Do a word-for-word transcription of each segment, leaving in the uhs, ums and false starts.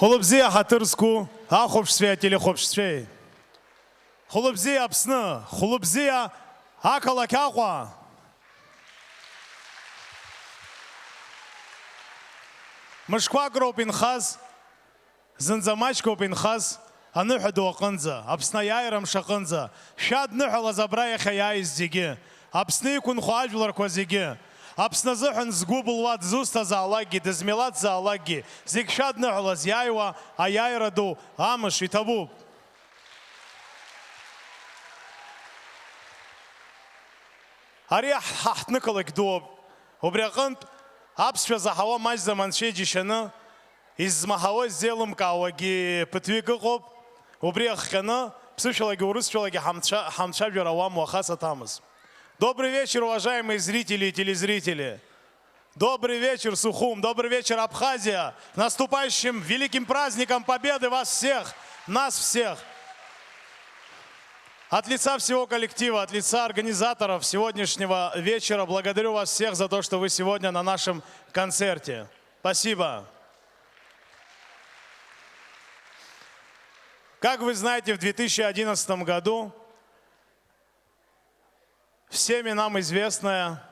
Хәылбзиа ҳаҭыр зқәу ахәаԥшцәеи ателехәаԥшцәеи! Хәылбзиа Аԥсны! Хәылбзиа ақалақь Аҟәа! Мышқәак роуп инхаз, зынӡа маҷк ауп инхаз, аныҳәа ду аҟынӡа, Аԥсны аиааира мш аҟынӡа, шәадныҳәалаз абра иахьа иааиз зегьы, Аԥсны иқәынхо ажәларқәа зегьы, Аԥсны азыҳәан згәы былуа дызусҭазаалакгьы, дызмилаҭзаалакгьы, зегь шәадныҳәалаз иааиуа аиааира ду амш иҭабуп. Ари ҳа ҳҭнықалақь дууп. Убри аҟынтә аԥсшәа заҳауа маҷӡам анцәа иџьашьаны, измаҳауа, иззеилымкаауагьы ԥыҭҩык ыҟоуп. Убри иахҟьаны ԥсышәалагьы урысшәалагьы ҳамцәа-, ҳамцәажәар ауам уаха саҭамыз. Добрый вечер, уважаемые зрители и телезрители! Добрый вечер, Сухум! Добрый вечер, Абхазия! С наступающим великим праздником Победы вас всех, нас всех! От лица всего коллектива, от лица организаторов сегодняшнего вечера благодарю вас всех за то, что вы сегодня на нашем концерте. Спасибо. Как вы знаете, в две тысячи одиннадцатом году всеми нам известная,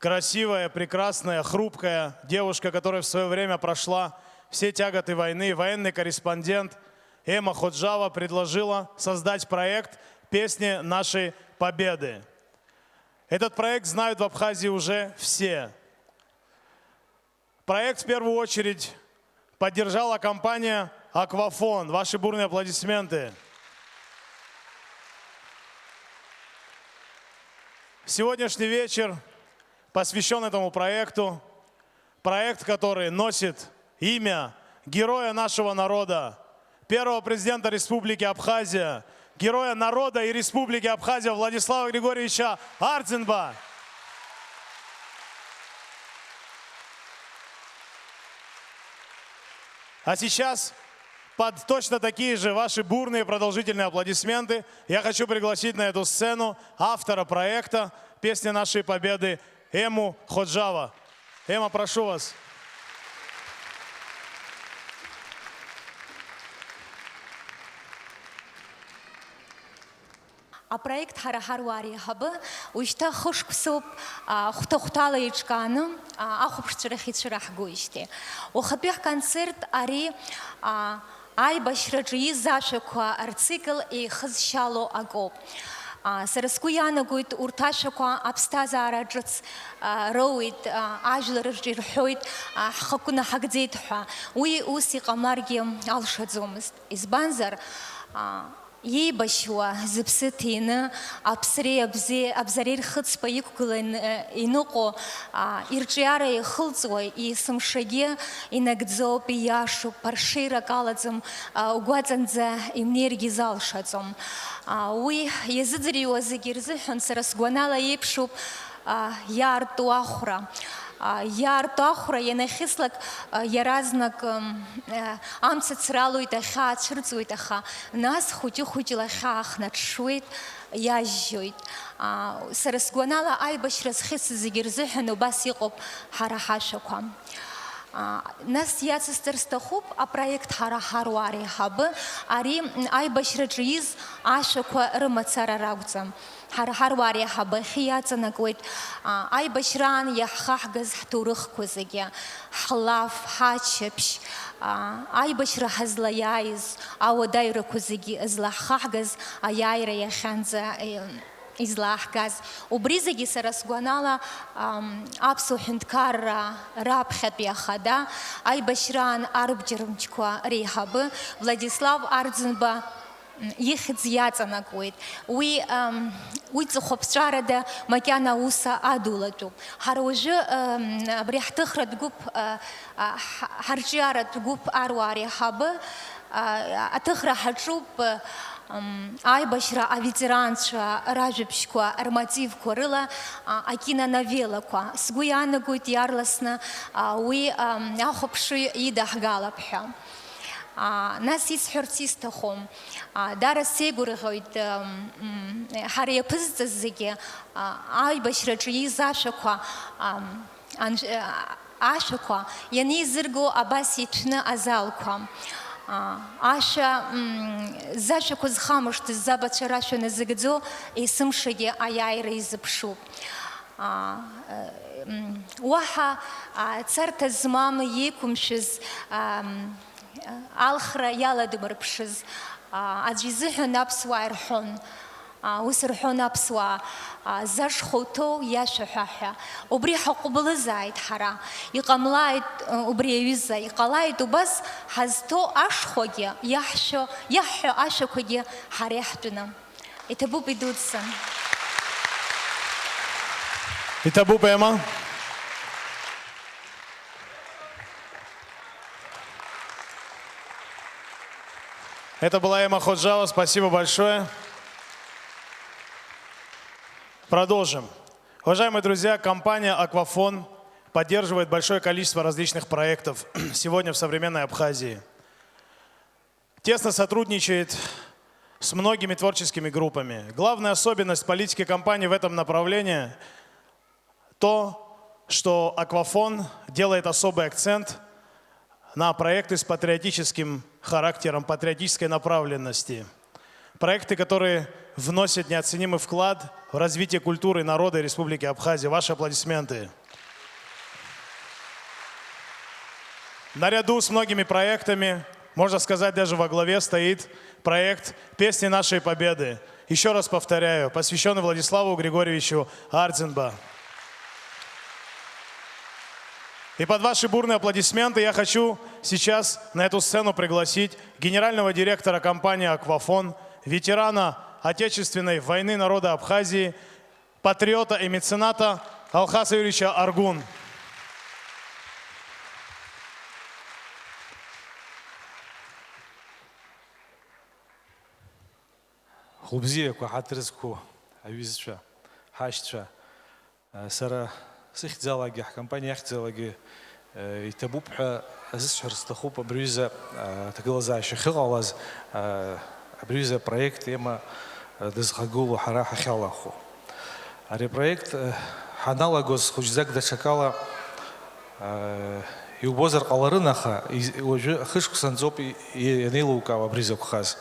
красивая, прекрасная, хрупкая девушка, которая в своё время прошла все тяготы войны, военный корреспондент Эмма Ходжава предложила создать проект «Песни нашей Победы». Этот проект знают в Абхазии уже все. Проект в первую очередь поддержала компания «Аквафон». Ваши бурные аплодисменты. Сегодняшний вечер посвящён этому проекту. Проект, который носит имя героя нашего народа, первого президента Республики Абхазия, героя народа и Республики Абхазия Владислава Григорьевича Ардзинба. А сейчас под точно такие же ваши бурные продолжительные аплодисменты я хочу пригласить на эту сцену автора проекта «Песни нашей Победы» Эмму Ходжава. Эмма, прошу вас. Апроект «Ҳара ҳаруаа реиҳабы» уажәшьҭа хышықәсоуп, а, хәҭа-хәҭала еиҿкааны, а, ахәаԥшцәа рахь ицәыраҳгоижьҭеи. Уахатәи ҳконцерт ари, а, аибашьраҿы ииз ашәақәа рцикл еихызшьало акоуп. А, сара сгәы иаанагоит, урҭ ашәақәа аԥсҭазаара ҿыц, а, роуеит, а, ажәлар рҿы ирҳәоит, а, ҳхықәкы наҳагӡеит ҳәа. Уи ус иҟамларгьы алшаӡомызт. Избанзар, а, иеибашьуа, зыԥсы ҭины, аԥсреи абзеи, абзареи рхыцқәа иқәгыланы иныҟәо, а, ирҿиара ихылҵуа, есымшагьы инагӡоуп, ииашоуп, ԥаршеирак алаӡам, а, угәаҵанӡа имнеиргьы залшаӡом. А, уи иазыӡырҩуа зегьы рзыҳәан сара сгәанала еиԥшуп, а, иаарту ахәра. А, иаарту ахәра ианахьыслак, а, иаразнак, м, а, амца цралоит, ахьаа цәырҵуеит, аха нас хәыҷы-хәыҷла ахьаа хнаҽҽуеит, иажьжьоит. А, сара сгәанала, аибашьра зхьысыз зегьы рзыҳәан убас иҟоуп ҳара ҳашәақәа. А, нас иацысҵар сҭахуп апроект «Ҳара ҳаруаа реиҳабы», ари, м, аибашьраҿы ииз ашәақәа рымацара ракәӡам. Ҳара ҳаруаа реиҳабы ахьы иаҵанакуеит, а, аибашьраан иаҳхаҳгаз ҳҭоурыхқәа зегьы, ҳлаф, ҳаччаԥшь, а, аибашьра ҳазлаиааиз ауадаҩрақәа зегьы злаҳхаҳгаз аиааира иахьанӡа, е, излааҳгаз. Убри зегьы сара сгәанала, ам, аԥсуа ҳәынҭқарра раԥхьатәи ахада, аибашьраан арбџьармчқәа реиҳабы Владислав Арӡынба, м, ихьӡ иаҵанакуеит. Уи, ам, уи ҵыхәаԥҵәарада макьана аус адулатәуп. Ҳара уажәы, ам, абри ҳҭыхратә гәыԥ, а, а, ҳ-, ҳарҿиаратә гәыԥ «Аруаа реиҳабы», а, аҭыхра ҳаҿуп, ам, аибашьра аветеранцәа ражәабжьқәа рмотивқәа рыла, а, акиноновеллақәа. Сгәы иаанагоит иаарласны, а, уи, ам, ахәаԥшыҩ идаҳгалап ҳәа. А, нас исҳәарц исҭаху, а, даара сеигәырӷьоит, м, м, ҳара иаԥызҵаз зегьы, а, аибашьраҿы ииз ашәақәа, ам, анж-, а, Ашәақәа ианеизырго абас иҭәны азалқәа. А, ашәа, м, зашәақәа зхамышҭыз забацәа рашәа назыгӡо есымшагьы аиааира изыԥшуп. А, э, м, уаҳа, а, царҭа змам иеиқәымшәаз, а, м, алхра иаладмырԥшыз, а, аӡә изыҳәан аԥсуаа ирҳәон. А, ус рҳәон аԥсуаа, а, зашхәа уҭоу иашәа ҳәа ҳәа. Убри ҳаҟәыблызааит ҳара. Иҟамлааит, ы, убри аҩыза, иҟалааит убас ҳазҭоу ашхәагьы, иаҳшәо, иаҳҳәо ашәақәагьы ҳара иаҳтәны. Иҭабуп идуӡӡан. Иҭабуп, Ема. Это была Эмма Ходжава. Спасибо большое. Продолжим. Уважаемые друзья, компания «Аквафон» поддерживает большое количество различных проектов сегодня в современной Абхазии. Тесно сотрудничает с многими творческими группами. Главная особенность политики компании в этом направлении — то, что «Аквафон» делает особый акцент на проекты с патриотическим характером, патриотической направленности. Проекты, которые вносят неоценимый вклад в развитие культуры народа Республики Абхазия. Ваши аплодисменты. Наряду с многими проектами, можно сказать, даже во главе стоит проект «Песни нашей Победы». Еще раз повторяю, посвящённый Владиславу Григорьевичу Ардзинба. И под ваши бурные аплодисменты я хочу сейчас на эту сцену пригласить генерального директора компании «Аквафон», ветерана Отечественной войны народа Абхазии, патриота и мецената Алхаса Юрьевича Аргун. Хәылбзиақәа, ҳаҭыр зқәу аҩызцәа, ҳашьцәа, сара сыхьӡалагьы, ҳкомпаниа иахьӡалагьы, иҭабуп ҳәа азысҳәар сҭахуп абри аҩыза аҭагылазаашьа ахьыҟалаз, абри аҩыза апроект Ема дызхагылоу ҳара ҳахьалахәу. Ари апроект ҳаналагоз хәыҷӡак даҽакала Иубозар ҟаларын, аха уажәы хышықәсанӡоуп ианеилукаауа абри закәхаз.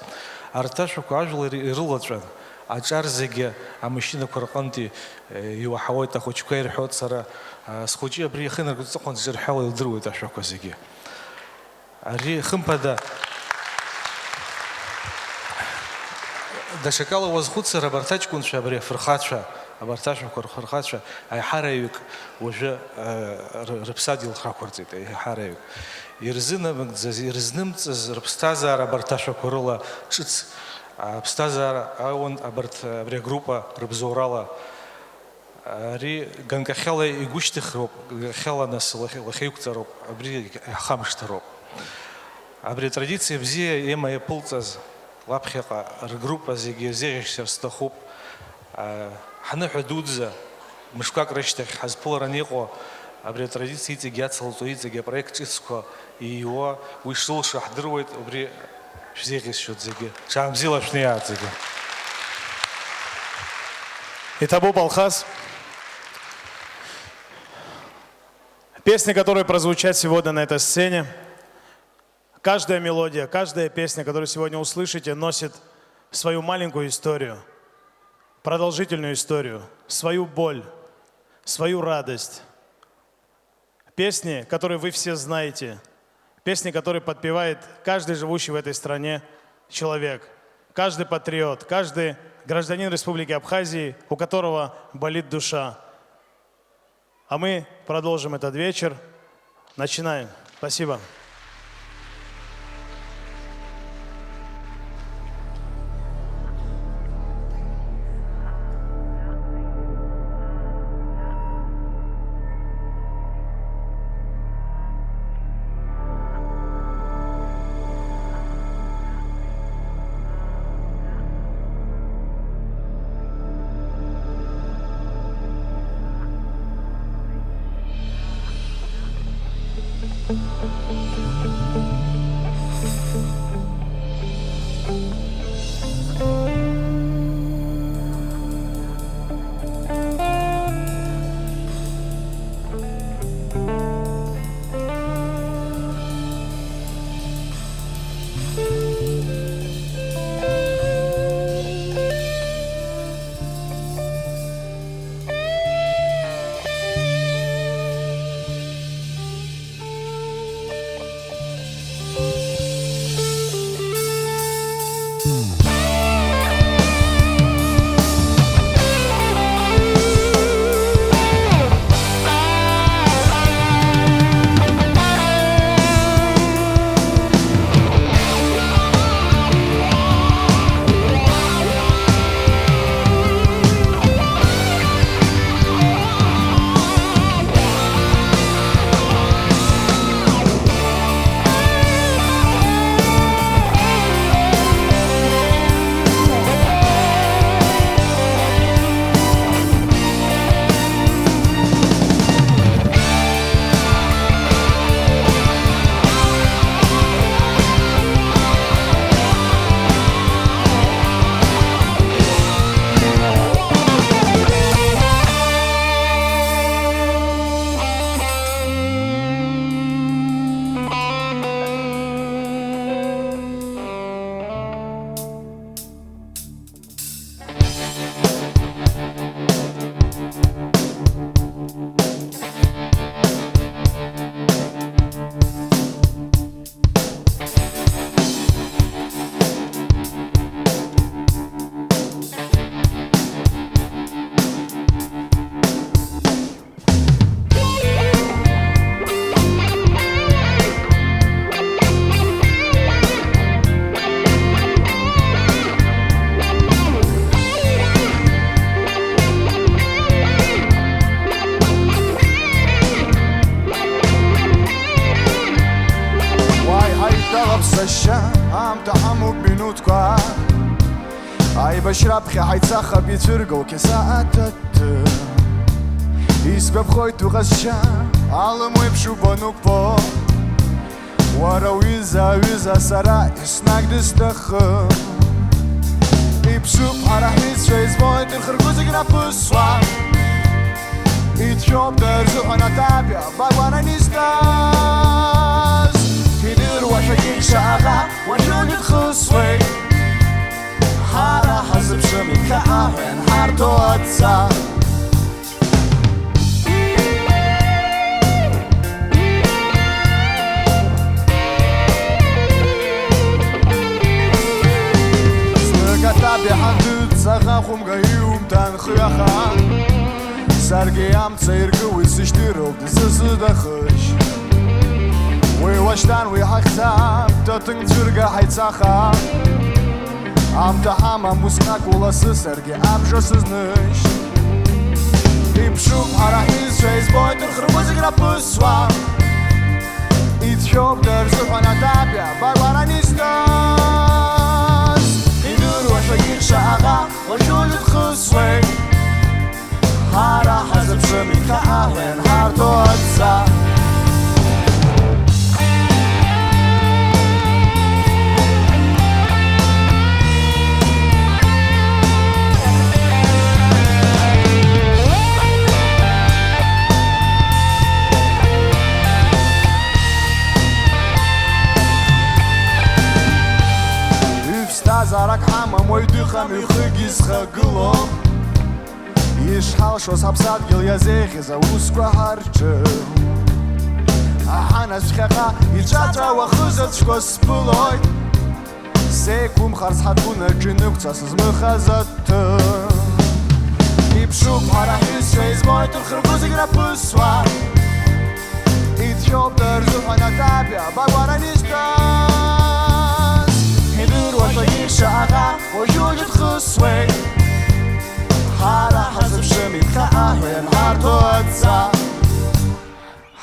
Арҭ ашәақәа ажәлар ирылаҵәан, аҿар зегьы, амашьынақәа рҟынтәи иуаҳауеит, ахәыҷқәа ирҳәоит, сара схәыҷы абри иахьынарго аҵыхәан ҿырҳәала илдыруеит ашәақәа зегьы. Ари, хымԥада, даҽакала уазхәыцыр, абарҭ аҷкәынцәа, абри афырхацәа, абарҭ ашәақәа рхырхацәа, аиҳараҩык уажәы, э, ры-, рыԥсадгьыл рхақәырҵеит, аиҳараҩык. Ирзынамыгӡаз, ирзнымҵыз рыԥсҭазаара абарҭ ашәақәа рыла ҿыц, аԥсҭазаара аун абарҭ, абри агруппа рыбзоурала. Ари ганкахьала игәышьҭыхроуп, ганкахьала нас лахь-, лахьеиқәҵароуп, абри иаҳхамышҭыроуп. Абри атрадициа бзиа Ема иаԥылҵаз лаԥхьаҟа ргруппа зегьы ирзеиӷьасшьар сҭахуп. А, ҳныҳәа дуӡӡа, мышқәак рышьҭахь ҳазԥылараны иҟоу абри атрадициа иҵегь иацылҵо, иҵегь апроект ҿыцқәа ииуа, уи шрылшо ҳдыруеит, убри шәзеиӷьасшьоит зегьы. Ҽаанбзиала шәниааит зегьы. Иҭабуп, Алхас. Песни, которые прозвучат сегодня на этой сцене, каждая мелодия, каждая песня, которую сегодня услышите, носит свою маленькую историю, продолжительную историю, свою боль, свою радость. Песни, которые вы все знаете, песни, которые подпевает каждый живущий в этой стране человек, каждый патриот, каждый гражданин Республики Абхазии, у которого болит душа. А мы продолжим этот вечер. Начинаем. Спасибо. Ашьа, аамҭа ҳамоуп минуҭқәа. Аибашьра аԥхьа ҳаицахап, ицәыргоу қьаса аҭаҭын. Исгәаԥхоит уҟазшьа, алым уеиԥш угәануқәԥо. Уара уҩыза, аҩыза, сара еснагь дысҭахым. Иԥшуп ҳара ҳҩызцәа, избоит рхыргәы зегь раԥысуа. Иҭшәоуп дырзыҳәан аҭабиа багәаран изгаз. Идыруашәа иҟьша аӷа уажәы дхысуеит. Ҳара ҳазыԥшым иԥхьаҟа ҳәа ианҳарҭо адҵа. Знык аҭабиа ҳандәыҵаха хәымга иумҭан хҩаха. Саргьы амца иркуеит сышьҭыроуп дызсыдахышь. Уи уашьҭан уи ҳахьӡап, ҭаҭын цәырга ҳаицаха. Аамҭа ҳамам усҟак уласы саргьы абжа сызнышь. Иԥшуп ҳара ҳҩызцәа, избоит рхыргәы зегь раԥысуа. Иҭшәоуп дырзыҳәан аҭабиа багәаран изгаз. Идыруашәа иҟьша аӷа уажәы дхысуеит. Ҳара ҳазыԥшым иԥхьаҟа ҳәа ианҳарҭо адҵа. Ҩ-ԥсҭазаарак ҳамам, уаҩ дыҟам ихы зхагылоу. Ишҳалшоз ҳаԥсадгьыл иазеиӷьыз аусқәа ҳарҿым. Аҳанас ԥхьаҟа иҿаҵәа уахызаҵәқәа сԥылоит. Сеиқәымхарц ҳаҭунаҿ инықәҵа сызмыхаз аҭыԥ. Иԥшуп ҳара ҳҩызцәа, избоит рхыргәы зегь раԥысуа. Иҭшәоуп дырзыҳәан аҭабиа багәаран изгаз. Идыруашәа иҟьша аӷа уажәы-уажәы дхысуеит. Ҳара ҳазыԥшым иԥхьаҟа ҳәа ианҳарҭо адҵа.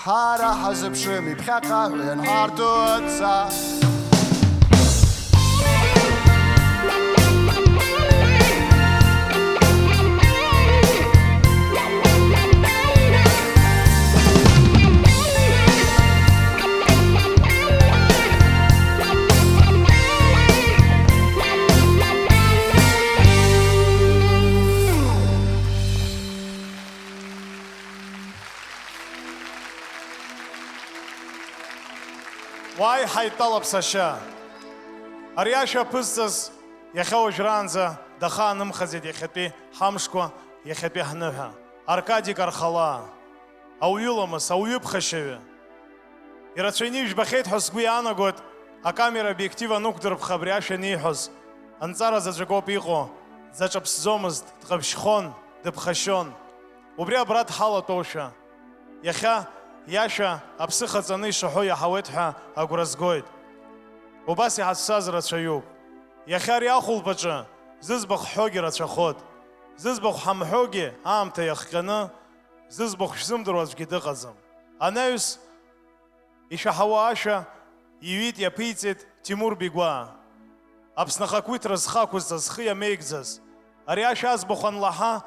Ҳара ҳазыԥшым иԥхьаҟа ҳәа ианҳарҭо адҵа. Уааи, ҳаидтәалап, сашьа. Ари ашәа аԥызҵаз иахьа уажәраанӡа дахаанымхаӡеит иахьатәи ҳамшқәа, иахьатәи ҳныҳәа. Аркади Кархалаа, ауаҩы ламыс, ауаҩы ԥхашьаҩы. Ирацәаҩны ижәбахьеит ҳәа сгәы иаанагоит, акамера обиектив анықәдырԥха абри ашәа аниҳәоз, анҵара заҵәык ауп иҟоу, дзаҿаԥсӡомызт, дҟаԥшьхон, дыԥхашьон. Убри абра дҳалатәоушәа. Иахьа иашәа аԥсы хаҵаны ишаҳәо иаҳауеит ҳәа агәра згоит. Убас иҳацәцаз рацәаҩуп. Иахьа ари ахәылԥаҿы зыӡбахә ҳҳәогьы рацәахоит. Зыӡбахә ҳамҳәогьы аамҭа иахҟьаны, зыӡбахә шәзымдыруа аӡәгьы дыҟаӡам. Анаҩс ишәаҳауа ашәа иҩит, иаԥиҵеит Тимур Бигәаа. Аԥсны ахақәиҭра зхы ақәызҵаз, зхы иамеигӡаз, ари ашәа аӡбахә анлаҳа,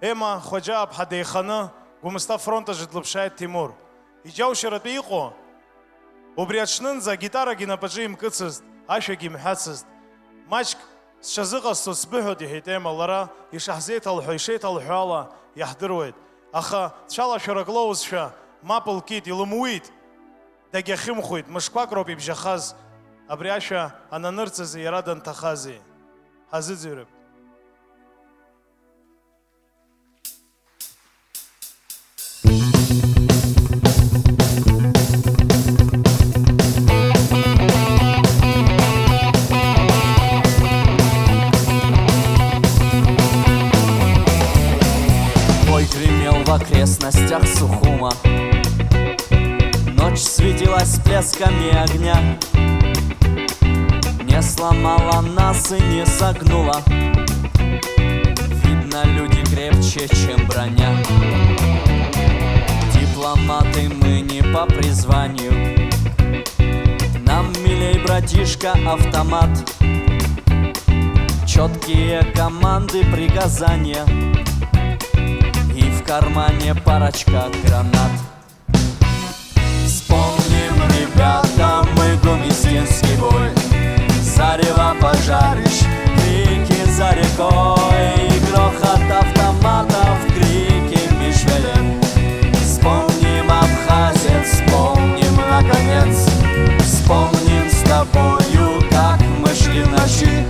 Ема Хоџьааԥҳа деиханы Гәымсҭа афронт аҿы длыԥшааит Тимур. Иџьаушьаратәы иҟоу, убри аҽнынӡа агитарагьы инапаҿы имкыцызт, ашәагьы имҳәацызт. Маҷк сҽазыҟасҵо сбыҳәоит, иҳәеит Ема, лара ишаҳзеиҭалҳәо, ишеиҭалҳәо ала иаҳдыруеит. Аха цәалашәарак лоузшәа, мап лкит, илымуит. Дагьахьымхәит, мышқәак роуп ибжьахаз, абри ашәа ананырҵази иара данҭахази. Ҳазыӡырҩып. Бой гремел в окрестностях Сухума. Ночь светилась всплесками огня. Не сломала нас и не согнула. Видно, люди крепче, чем броня. Дипломаты мы не по призванию. Нам милей Дишка, автомат. Четкие команды, приказания. И в кармане парочка гранат. Вспомним, ребята, мы гумистинский бой. Зарево пожарищ, крики за рекой, грохот автоматов, крики Мишвеле. Вспомним, абхазец, вспомним, наконец. Вспомним с тобою, как мы шли в ночи,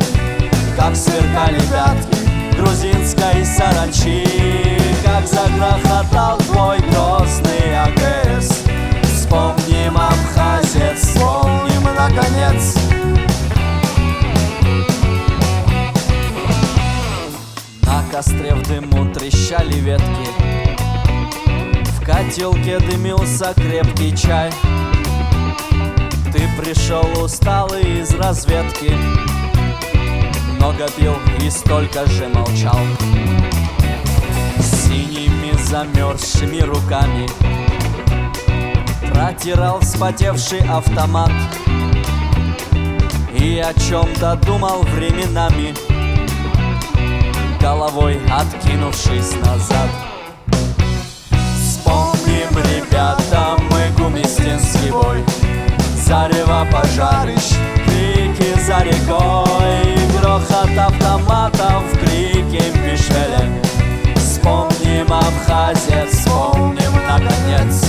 как сверкали пятки грузинской саранчи, как загрохотал твой грозный А К С. Вспомним, абхазец, вспомним, наконец. На костре в дыму трещали ветки, в котелке дымился крепкий чай. Ты пришел усталый из разведки, много пил и столько же молчал. Синими замерзшими руками протирал вспотевший автомат и о чем-то думал временами, головой откинувшись назад. Вспомним, ребята, мы гумистинский бой. Зарево пожарищ, крики за рекой, грохот автоматов, крики Мишвеле. Вспомним, абхазец, вспомним, наконец.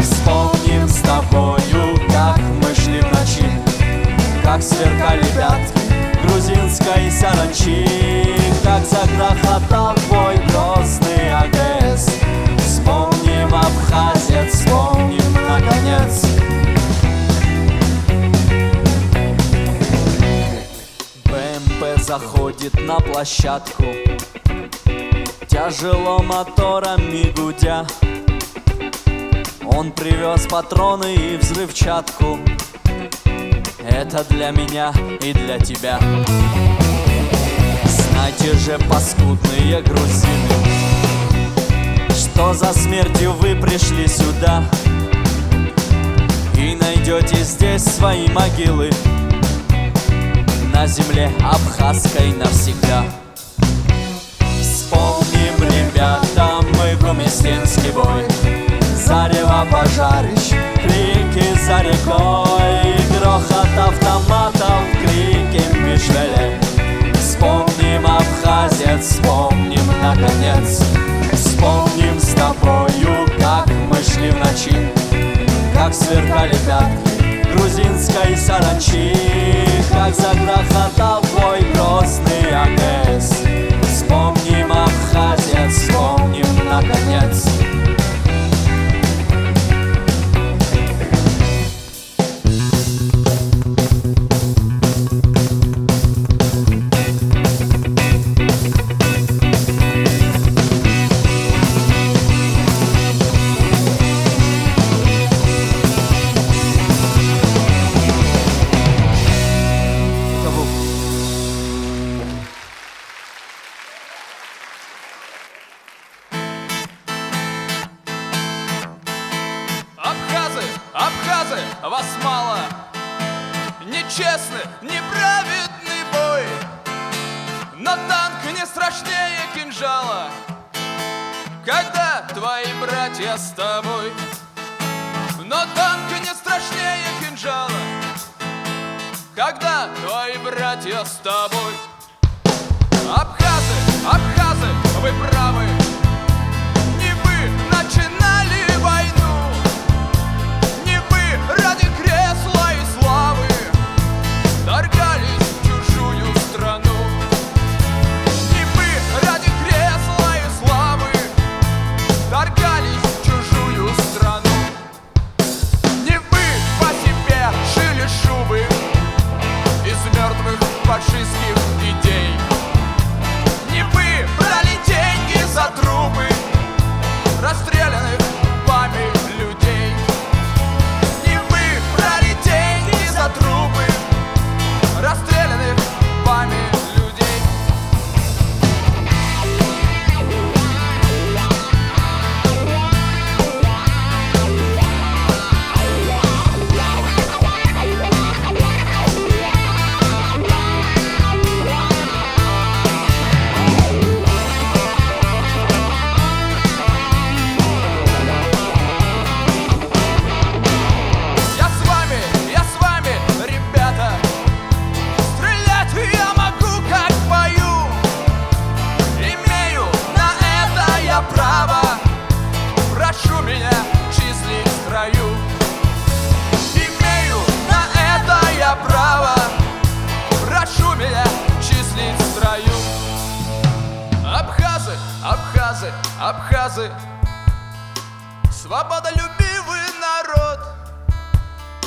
Вспомним с тобою, как мы шли в ночи, как сверкали пятки грузинской саранчи, как загрохотал твой грозный А К С. Вспомним, абхазец, вспомним, наконец. Б М П заходит на площадку, тяжело моторами гудя. Он привез патроны и взрывчатку. Это для меня и для тебя. Знайте же, паскудные грузины, что за смертью вы пришли сюда, и найдете здесь свои могилы на земле абхазской навсегда. Вспомним, ребята, мы гумистинский бой. Зарево пожарищ, крики за рекой, грохот автоматов, крики Мишвеле. Вспомним, абхазец, вспомним, наконец. Вспомним с тобою, как мы шли в ночи, как сверкали пятки грузинской саранчи, как загрохотал твой грозный А К С. Вспомним, абхазец, вспомним, наконец. Абхазы, абхазы, вас мало. Нечестный, неправедный бой. Но танк не страшнее кинжала, когда твои братья с тобой. Но танк не страшнее кинжала, когда твои братья с тобой. Абхазы, абхазы, вы правы. Не вы начинали войну, не вы ради кресла и славы торгались в чужую страну. Не вы ради кресла и славы торгались в чужую страну. Не вы по себе шили шубы из мертвых фашистских идей. Не вы брали деньги за Абхазы, свободолюбивый народ,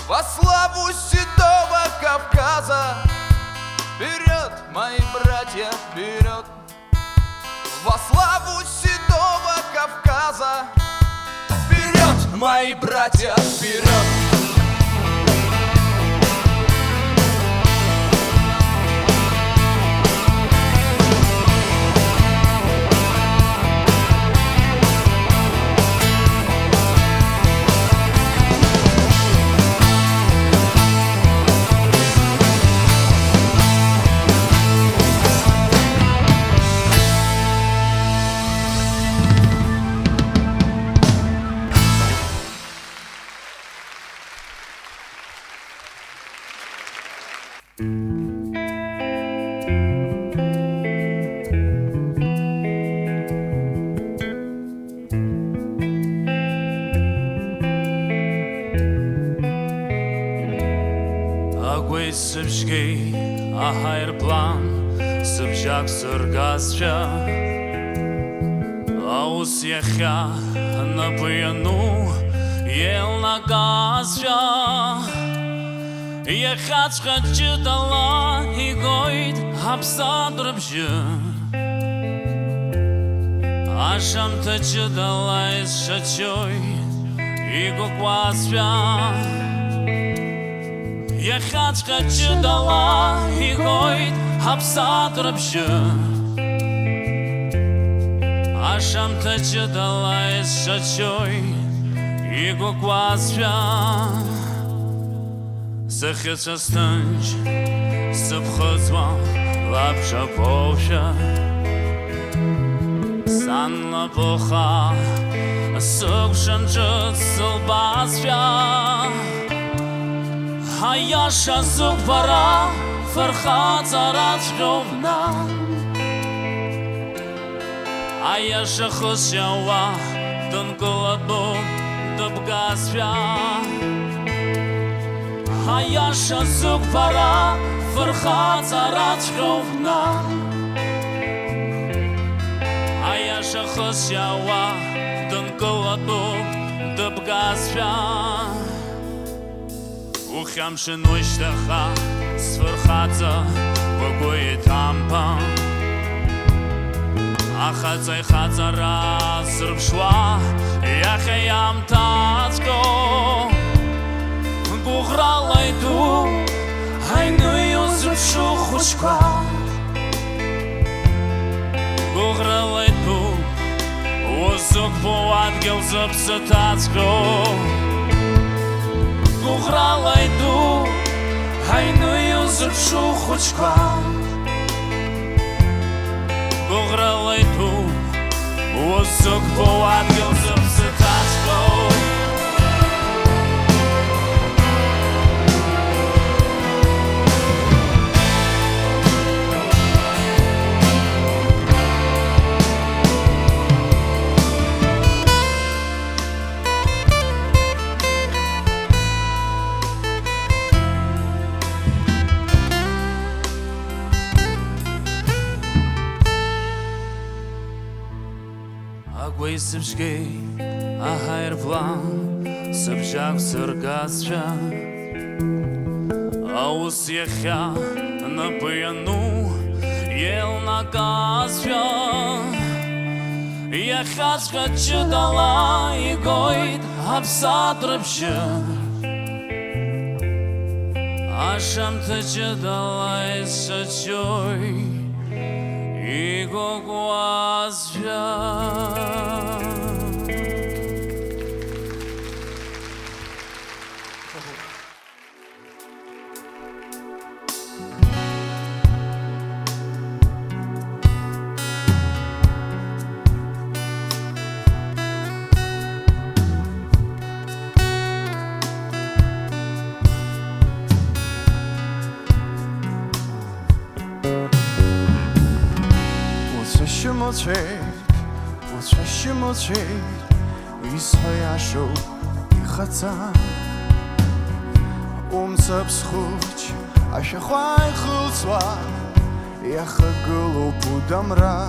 во славу Седого Кавказа. Вперёд, мои братья, вперёд! Во славу Седого Кавказа! Вперёд, мои братья, вперёд! Агәеисыбжьгеи аҳаирплан сыбжьак сыргазшәа, аус иахьа напы иану еилнагазшәа, иахьаҵәҟьа ҷыдала игоит ҳаԥсадгьыл. Ашамҭа ҷыдала исшачоит игәыкуазшәа. Иахьаҵәҟьа ҷыдала игоит ҳаԥсадгьыл. Ашамҭа ҷыдала исшачоит игәыкуазшәа. Сыхьыцәа сҭынч, сыԥхыӡуа лабҿабоушәа, сан лабыха сыкәшан ҿыц сылбазшәа. Аиаша зықәԥара фырхаҵараҵәҟьоуп, нан. Аиаша хыс иауа дынкылатәуп дыбгазшәа. Аиаша зықәԥара фырхаҵараҵәҟьоуп, нан. Аиаша хыс иауа дынкылатәуп дыбгазшәа. Ухьамшын уашьҭахьҟа сфырхаҵа угәы иҭамԥан. Ахаҵа ихаҵара зырԥшуа иахьа иамҭаҵәҟьоу гәыӷрала иҭәу ҳаҩны иузыԥшу хәыҷқәа. Гәыӷрала иҭәу узықәԥо адгьыл зыԥсы ҭаҵәҟьоу. Гәыӷрала иҭәу ҳаҩны иузыԥшу хәыҷқәа. Гәыӷрала иҭәу узықәԥо адгьыл зыԥсы ҭаҵәҟьоу. Агәеисыбжьгеи аҳаирплан сыбжьак сыргазшәа, аус иахьа напы иану еилнагазшәа, иахьаҵәҟьа ҷыдала игоит аԥсадгьыл. Ашамҭа ҷыдала исшачоит игәыкуазшәа. Уцәашьымыцәеит, уцәашьымыцәеит, исҳәо иашоуп ихаҵа. Умцаԥс хәыҷ ашәахәа ихылҵуа, иахагылоуп удамра.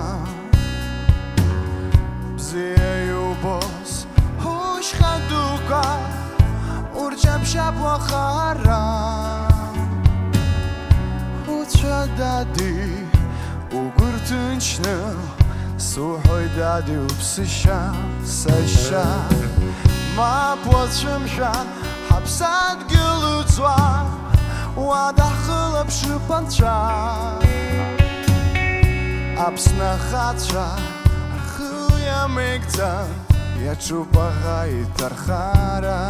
Иубоз ушьха дуқәа урҷаԥшьап уахара. Уцәа, дади, угәы рҭынчны, суҳәоит, дади, уԥсышьа, сашьа. Мап уацәымшәан, ҳаԥсадгьыл ыӡуа, уа даҳхылаԥшып анцәа. Аԥсны ахацәа рхы иамеигӡан, иаҿуп аӷа иҭархара.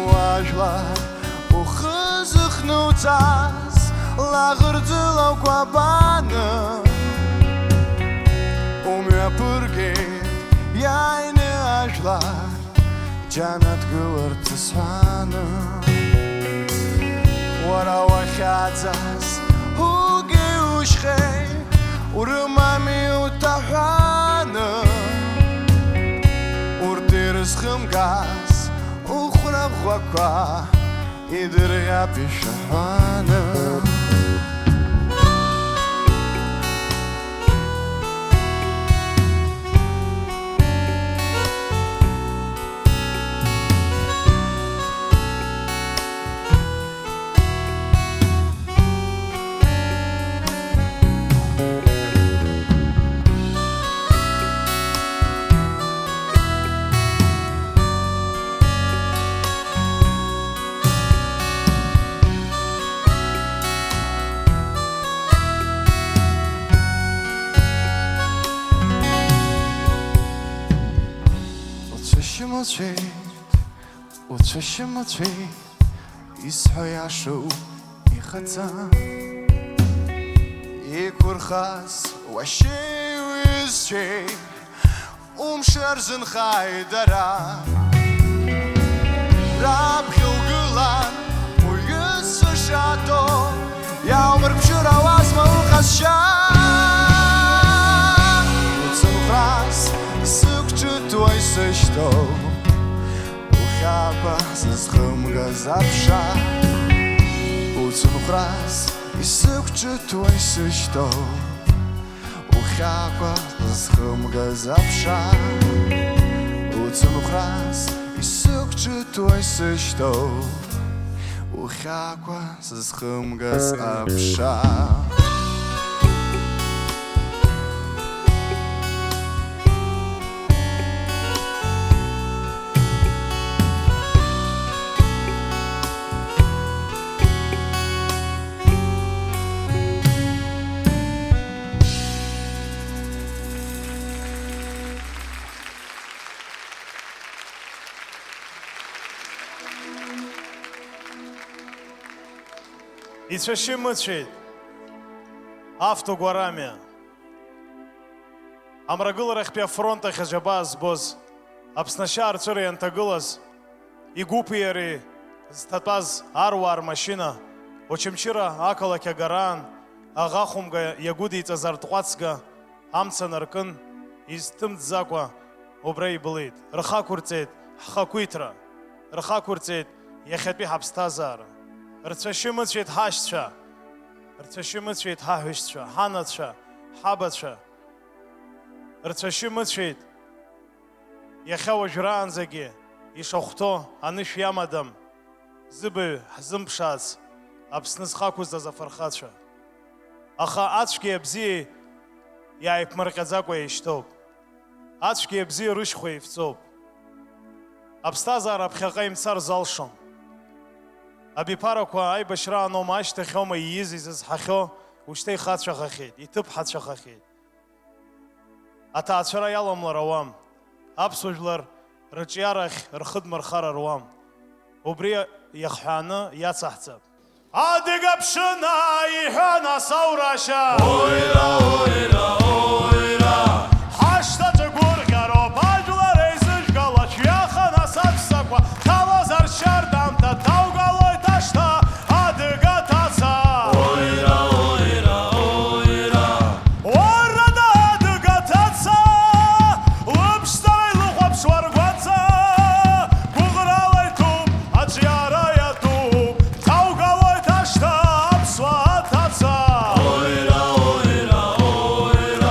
Уажәлар ухы зыхнуҵаз лаӷырӡыла укәабаны, умҩаԥыргеит иааины ажәлар џьанаҭ гыларц сҳәаны. Уара уахьаӡаз угеи ушьхеи урымами уҭаҳәаны, урҭ ирызхымгаз ухәра ӷәӷәақәа идырӷьап ишәаҳәаны. Уцәашьымыцәеит, уцәашьымыцәеит, исҳәо иашоуп ихаҵа. Иқәырхаз уашьеи уҩызцәеи умшар зынхааит дара. Раԥхьа угылан уҩызцәа шаҭо, иаумырԥшыр ауазма уҟазшьа? Уцынхәрас исықәҿыҭуа исышьҭоу ухьаақәа зызхымгаз аԥша. Уцынхәрас исықәҿыҭуа исышьҭоу ухьаақәа зызхымгаз аԥша. Уцынхәрас исықәҿыҭуа исышьҭоу ухьаақәа зызхымгаз аԥша. Ицәашьы мыцәеит автогәарамиа. Амрагыларахьтәи афронт ахь аџьабаа збоз, Аԥсны ашьаарҵәыра ианҭагылаз, игәыԥи иареи зҭатәаз аруаа рмашьына, Очамчыра ақалақь агараан, аӷа хәымга иагәыдиҵаз артҟәацга, амца наркын, изҭымҵӡакәа убра иблит. Рхы ақәырҵеит ҳхақәиҭра, рхы ақәырҵеит иахьатәи ҳаԥсҭазаара. Рцәашьы мыцәеит ҳашьцәа, рцәашьы мыцәеит ҳаҳәшьцәа, ҳанацәа, ҳабацәа. Рцәашьы мыцәеит иахьа уажәраанӡагьы ишахәҭоу анышә иамадам, зыбаҩ ҳзымԥшаац Аԥсны зхы ақәызҵаз афырхацәа. Аха ацәгьеи абзиеи иааиԥмырҟьаӡакәа еишьҭоуп. Ацәгьеи абзиеи рышьхәа еивҵоуп. Аԥсҭазаара аԥхьаҟа имцар залшом. Абиԥарақәа аибашьрааноума, ашьҭахьоума ииз изызҳахьоу, ушьҭа ихацәахахьеит, иҭыԥҳацәахахьеит. Аҭаацәара иаламлар ауам. Аԥсуа жәлар рыҿиарахь рхы дмырхар руам. Убри иахҳәааны иацаҳҵап. Адыга ԥшына иҳәа нас аурашьа. Ойра, ойра, ойра. Ҳашҭаҿы гәырӷьароуп ажәлар еизыжәгала, шәҩаха нас аҵәцақәа ҭалазар шьарда амҭа ҭаугалоит ашҭа. Адыга ҭаца. Ойра, ойра, ойра. Уарада адыга ҭаца, лыԥшӡара илыхәаԥшуа ргәаҵа, гәыӷрала иҭәуп, аҿиара иатәуп, ҭаугалоит ашҭа аԥсуа ҭаца. Ойра, ойра, ойра.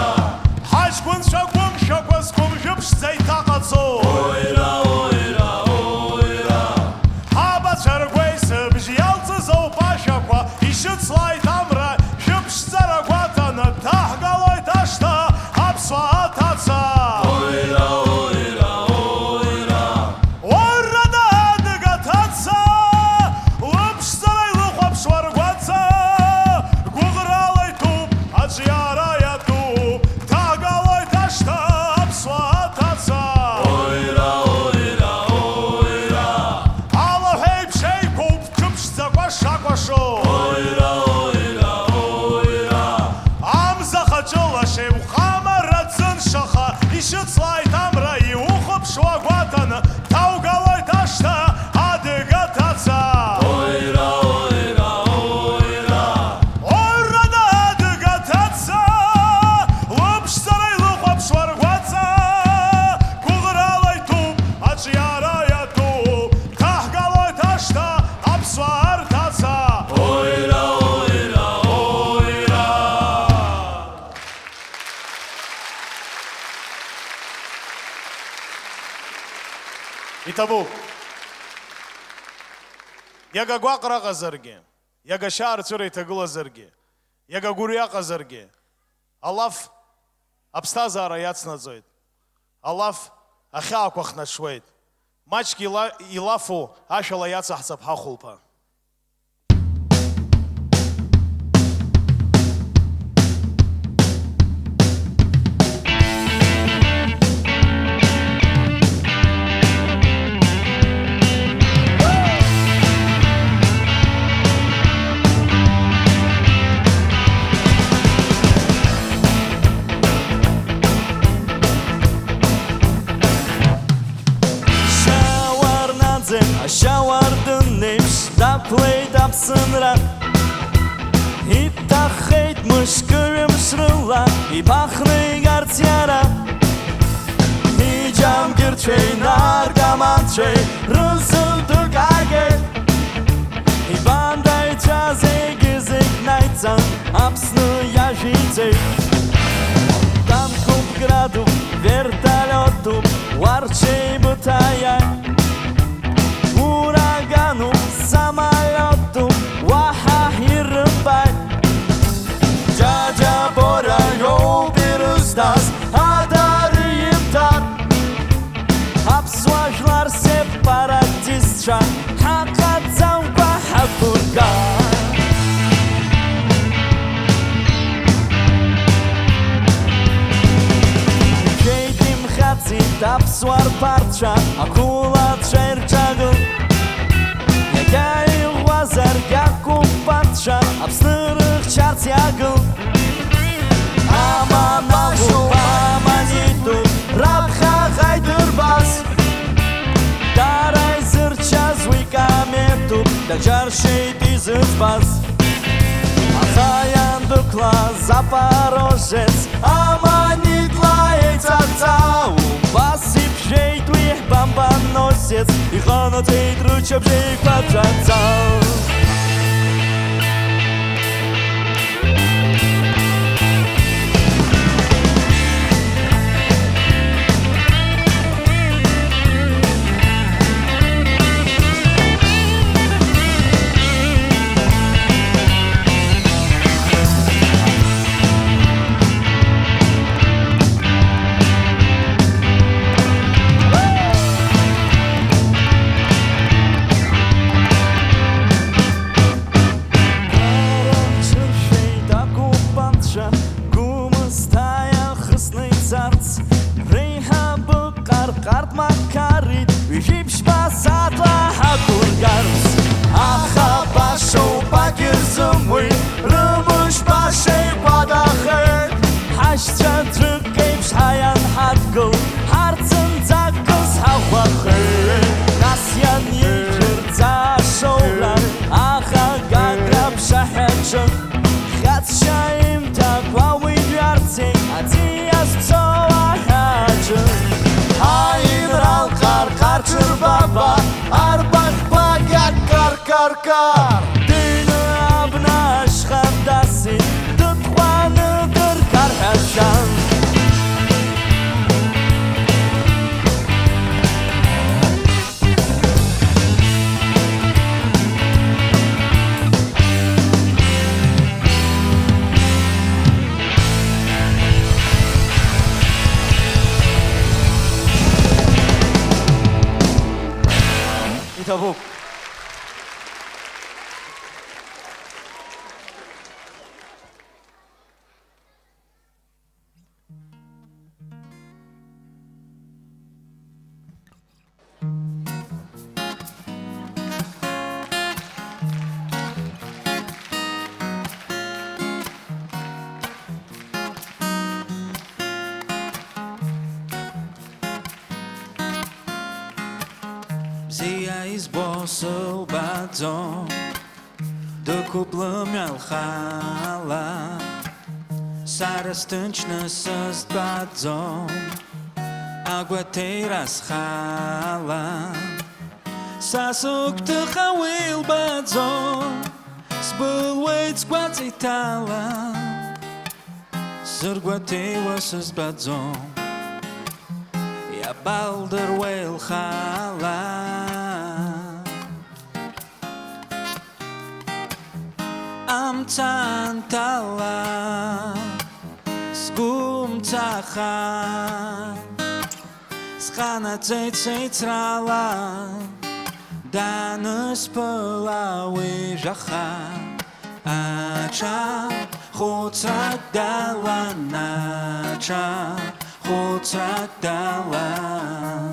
Ҭабуп. Иага гәаҟра ыҟазаргьы, иага шьаарҵәыра иҭагылазаргьы, иага гәырҩа ыҟазаргьы, алаф аԥсҭазаара иацнаҵоит, алаф ахьаақәа хнаҽуеит, маҷк ила-, илафу ашәала иацаҳҵап ҳахәылԥа. Шьауардын еиԥш дақәлеит Аԥсынра, иҭаххеит мышкы-ҩымш рыла ибахны игарц иара. Иџьамгьырцәеи наркоманцәеи рызынтәык аагеит, ибандаҩцәа зегьы-зегь наидҵан, Аԥсны иажәиҵеит. Танкуп, градуп, вертолиотуп, уа рҽеибыҭаиааит. Урагануп, самолиотуп, уаҳа ҳирымбааит. Џьаџьа Боря иоуп ирызҭаз, адара имҭар. Аԥсуа жәлар сепаратистцәа ҳаҟаӡамкәа ҳақәыргар. Ишәеит, имхацит аԥсуа рԥарцәа ақәылацәа ирҿагылт. Иагьа иӷәӷәазаргь оккупантцәа Аԥсны рыхьчарц иагылт. Аманашьоуп, аманитәуп, раԥхьаҟа идырбаз. Дара изырчаз уи каметуп, даџьаршьеит изыӡбаз. Аха иандәықәла Запорожец, аманитла еицаца, убас иԥжәеит уи ҳбомбоносец, иҟанаҵеит рыччабжь еиқәаҵәаӡа. Ҽыршәеит оккупантцәа, Гәымсҭа иахысны ицарц. Реиҳабы Ҟарҟартә Макарит ҩажәи ԥшьба сааҭла ҳақәыргарц. Аха башоуп, агьырзымуит, рымыш баша еиқәадахеит. Ҳашьцәа ӡәык еиԥш ҳаиан ҳадгылт, ҳарҭ зынӡакгьы зҳаӷәӷәахеит. Нас ианижәырӡа ашоура, аха Гагра аԥшаҳәаҿы, хьаҵшьа имҭакәа уи дҩарцеит, аӡиас ԥсоу аҳәаҿы. Аинрал Ҟарҟарҿ рбаба, арбаӷьқәа гьаркаркаркар. Дыҩны абна ашьха дасит, дыҭҟәаны дыргар ҳәа дшәан. Иҭабуп. Бзиа избо сылбаӡом. Дықәуп лымҩа лхала, сара сҭынчны сызтәаӡом, агәаҭеира схала. Са сыгәҭыха уи лбаӡом, сбылуеит сгәаҵа иҭала, сыргәаҭеиуа сызтәаӡом. Иаб- Балдыруеи лхала, амца анҭала, сгәы мцаха, сҟанаҵеит сеицрала, данысԥыла уи жәаха. Аҽа хәыцрак далан, аҽа хәыцрак далан.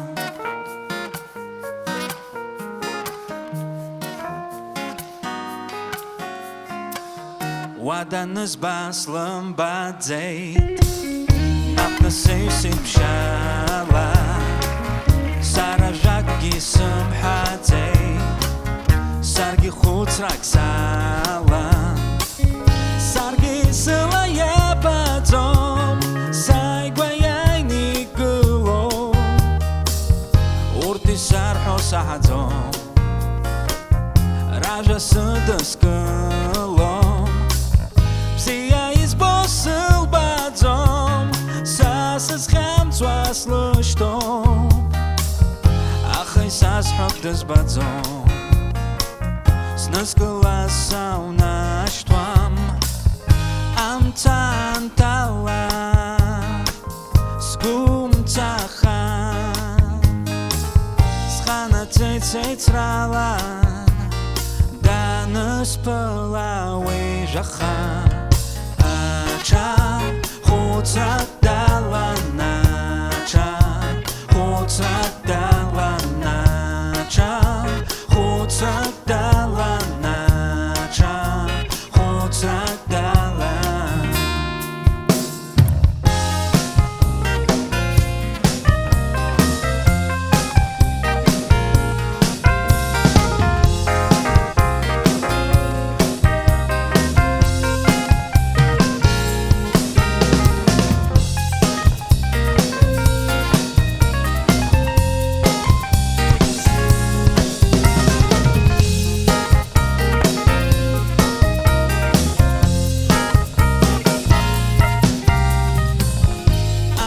Уа данызба слымбаӡеит, наҟ дысеиԥшала, сара жәакгьы сымҳәаӡеит, саргьы хәыцрак салан. Саргьы сыла иабаӡом, сааигәа иааины игылоу. Урҭ исарҳәо саҳаӡом, ражәа сыдыскылом. Бзиа избо сылбаӡом, са сызхьамҵуа слышьҭоуп, аха исазҳәо дызбаӡом. Снызкыла саунашьҭуам, амца анҭала, сгәы мцахан, сҟанаҵеит сеицралан, данысԥыла уи жәаха. Аҽа хәыцрак далан, аҽа хәыцрак далан, аҽа хәыцрак далан, аҽа хәыцрак далан.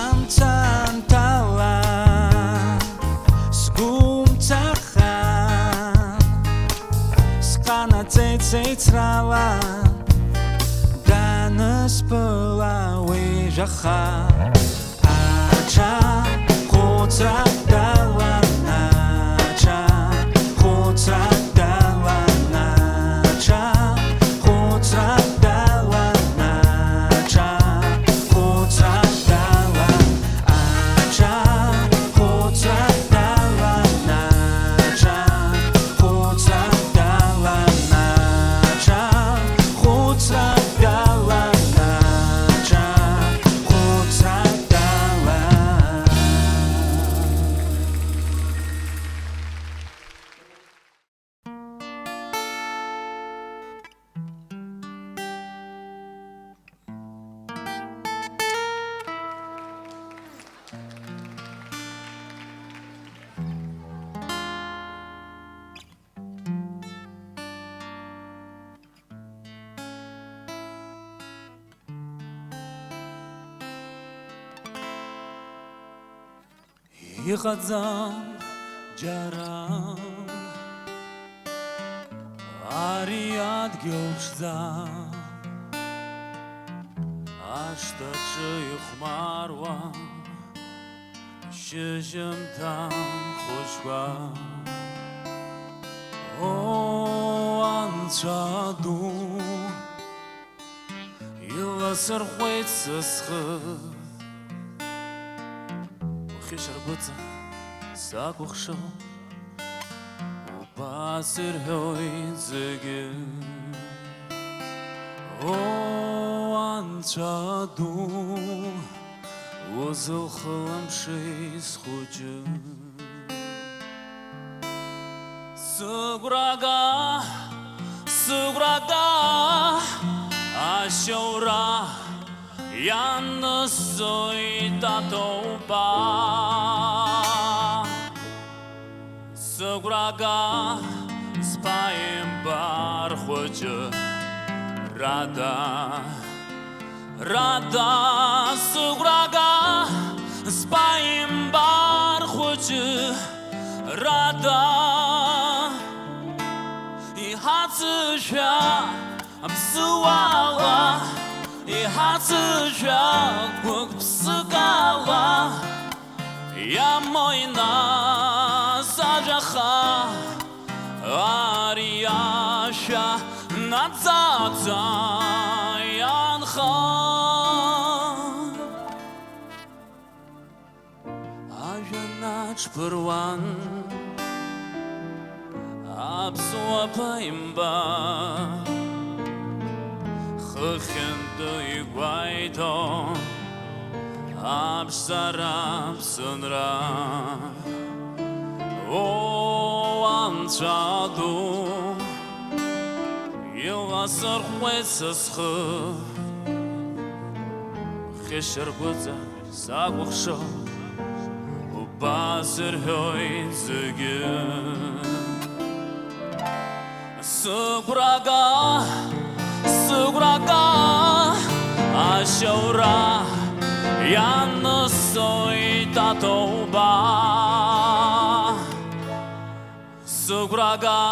Амца анҭала, сгәы мцахан, сҟанаҵеит сеицрала, данысԥыла уи жәаха. Аҽа хәыцрак далан, аҽа хәыцрак далан, аҽа хәыцрак далан, аҽа хәыцрак далан, аҽа хәыцрак далан, аҽа хәыцрак далан, аҽа хәыцрак далан, аҽа хәыцрак далан. Иҟаӡам џьара ари адгьыл ԥшӡа, ашҭаҿы ихәмаруа шьыжьымҭан хәыҷқәа. О, Анцәа ду, иласырхәеит са схы, ухьышьаргәыҵа сакәыхшоу, убас ирҳәоит зегьы. О, Анцәа ду, узылхыламшеи схәыҷы? Сыгәра га, сыгәра га, ашьоура ианысҵоит аҭоуба. Сыгәра га, сԥааимбар хәыҷы, Рада. Рада, сыгәра га, сԥааимбар хәыҷы. Рада, иҳацәажәа аԥсуала, иҳацәажәа гәык-ԥсыкала, иамои нас ажәаха, ари ашәа наӡаӡа ианха. Ажәҩан аҽԥыруан аԥсуа ԥаимба, хыхьынтәи игәаиҭон аԥшӡара аԥсынра. О, Анцәа ду, иласырхәуеит са схы, хьышьаргәыҵа сакәыхшоуп, убас ирҳәоит зегьы. Сыгәрага, сыгәрага, ашьаура ианысҵоит аҭоуба. Сыгәрага,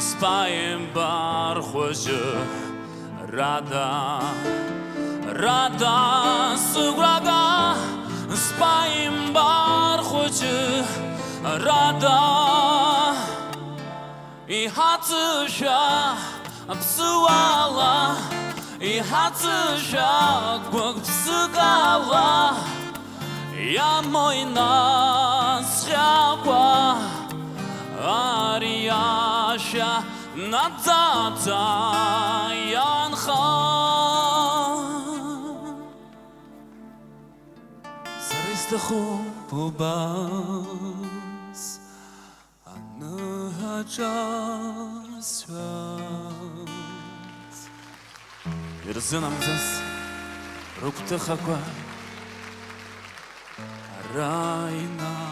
сԥааимбар хәыҷы, Рада, Рада, сыгәрага, сԥааимбар хәыҷы, Рада, иҳацәажәа аԥсуала, иҳацәажәа гәык-ԥсыкала, иамои нас цхьаақәа, ари ашәа наӡаӡа ианха. Сара исҭахуп убас аныҳәаҿа сҳәарц. Ирзынамӡаз рыгәҭыхақәа ара инагӡа.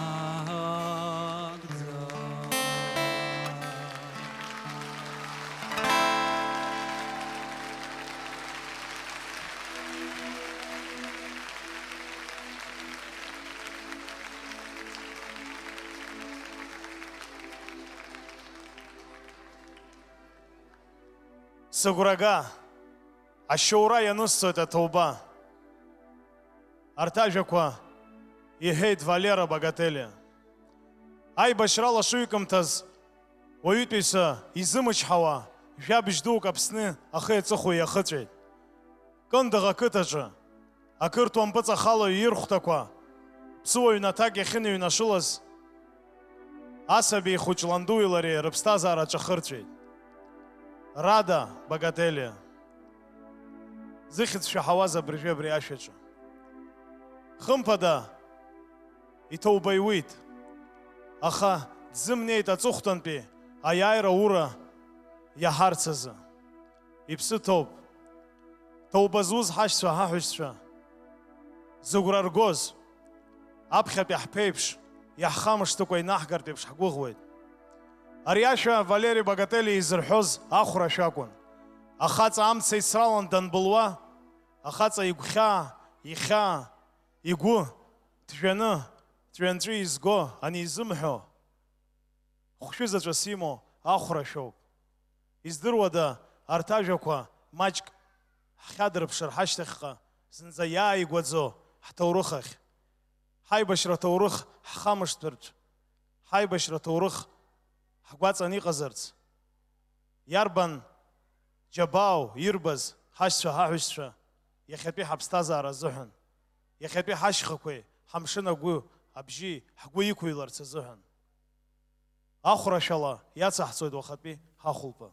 Сыгәрага, ашьоура ианысҵоит аҭоуба. Арҭ ажәақәа иҳәеит Валера Багателиа. Аибашьра лашыҩкымҭаз уаҩытәыҩса изымчҳауа жәабжь дук Аԥсны ахи аҵыхәеи иахыҵәеит. Кындыӷ ақыҭаҿы ақырҭуа мпыҵахалаҩ ирхәҭақәа ԥсуа ҩнаҭак иахьыныҩнашылаз, асаби хәыҷ ландуи лареи рыԥсҭазаара аҿахырҵәеит. Рада Багателиа. Зыхьӡ шәаҳауаз абыржәы абри ашәаҿы. Хымԥада, иҭоубаиуит, аха дзымнеит аҵыхәтәантәи аиааира аура иаҳарц азы. Иԥсы ҭоуп. Ҭоуба зуз ҳашьцәа, ҳаҳәшьцәа зыгәра ргоз, аԥхьатәи ҳԥеиԥш, иаҳхамышҭыкәа инаҳгартә еиԥш ҳгәыӷуеит. Ари ашәа Валери Багатели изырҳәоз ахәра шәакәын. Ахаҵа амца ицралан данбылуа, ахаҵа игәхьаа, ихьаа, игәы ҭжәаны, ҵәҩанҵәы изго анизымҳәо, хәшәы заҵәас имоу ахәра шәоуп. Издыруада, арҭ ажәақәа маҷк ҳхьадырԥшыр ҳашьҭахьҟа зынӡа иааигәаӡоу ҳҭоурых ахь? Ҳаибашьра ҭоурых ҳхамышҭыртә, ҳаибашьра ҭоурых ҳгәаҵан иҟазарц? Иарбан џьабаау ирбаз ҳашьцәа, ҳаҳәшьцәа иахьатәи ҳаԥсҭазаара азыҳәан, иахьатәи ҳашьхақәеи ҳамшын агәы абжьи ҳгәы иқәыҩларц азыҳәан? Ахәрашәала иацаҳҵоит уахатәи ҳахәылԥы.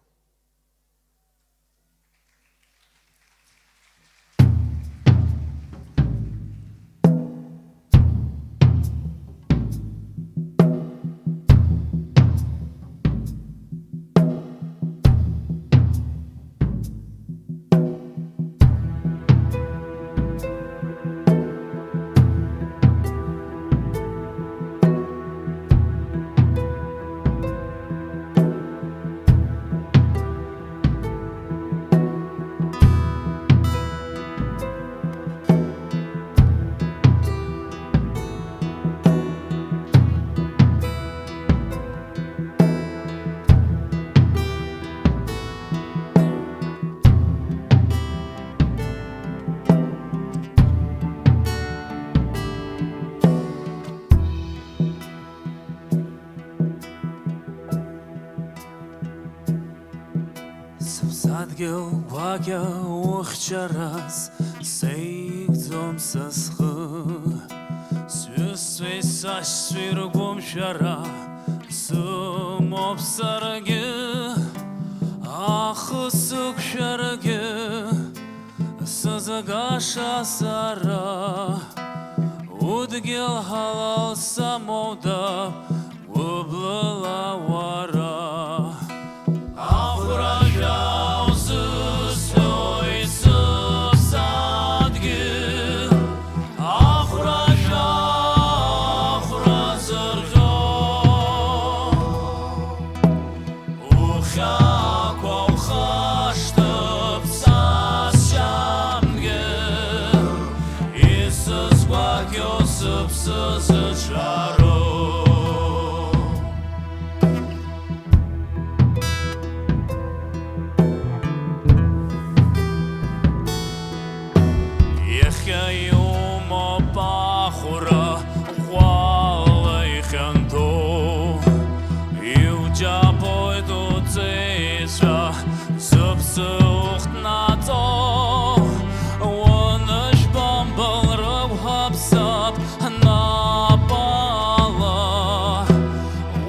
Сыԥсадгьыл гәакьа ухьчараз сеигӡом са схы. Сҩызцәеи сашьцәеи ргәымшәара сымоуп саргьы, ахы сықәшәаргьы сызгаша сара, удгьыл ҳалал самоуп, гәыблыла уара. Ахәрашәа узысҳәоит сыԥсадгьыл, ахәрашәа, ахәра зырӷьо. Ухьаақәа ухашҭып са сшьамгьы, исызгәакьоу сыԥсы зыҿароу. Иахьа иумоуп ахәра ӷәӷәала ихьанҭоу, иуџьабоит уҵеицәа зыԥсы ухҭнаҵо, унышә бымбыл рықәҳаԥсап ҳнапала,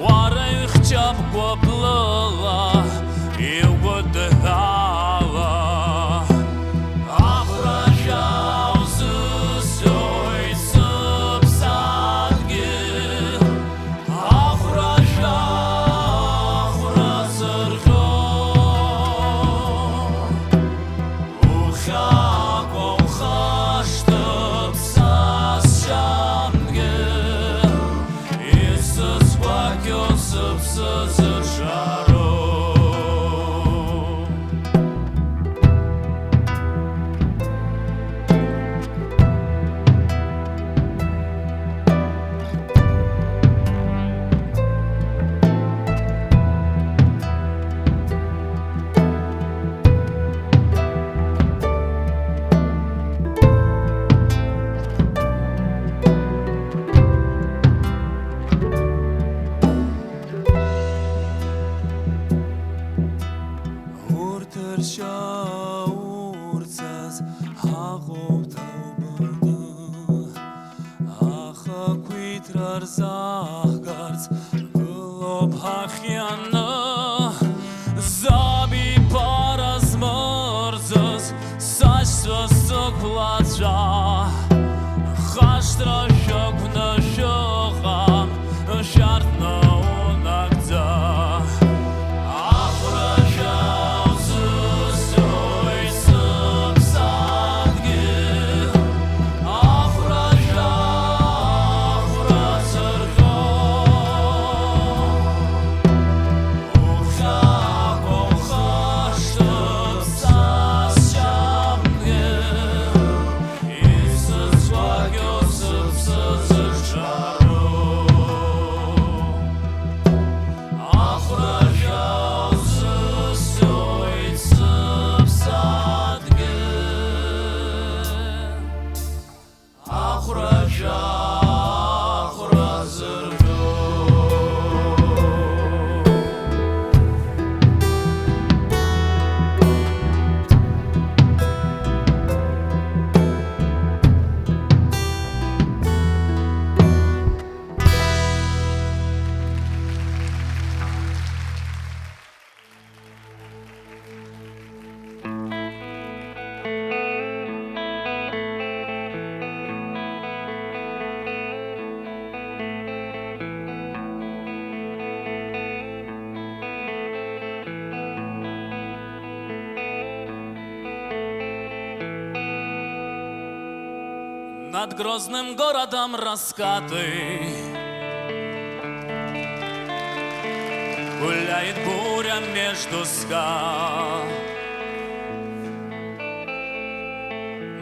уара ихьчап гәыблыла, иугәыдҳәала. Ахәрашәа узысҳәоит сыԥсадгьыл, ахәрашәа, ахәра зырӷьо. Ухьаақәа ухашҭып са сшьамгьы, исызгәакьоу сыԥсы зыҿароу. Урҭ ршьа урцаз ҳаҟоуп ҭоубаны, ахақәиҭра рзаҳгарц гылоуп ҳахьианы. Заб иԥара змырӡыз сашьцәа сықәлацәа, хашҭра шәықәны шәыҟам, шәарҭ наунагӡа. Ахәрашәа узысҳәоит сыԥсадгьыл, ахәрашәа, ахәра зырӷьо. Ухьаақәа ухашҭып са сшьамгьы, исызгәакьоу сыԥсы зыҿароу. Ахәрашәа узысҳәоит сыԥсадгьыл. Ахәрашәа, ахәра зырӷьо. Над грозным городом раскаты гуляет буря между скал.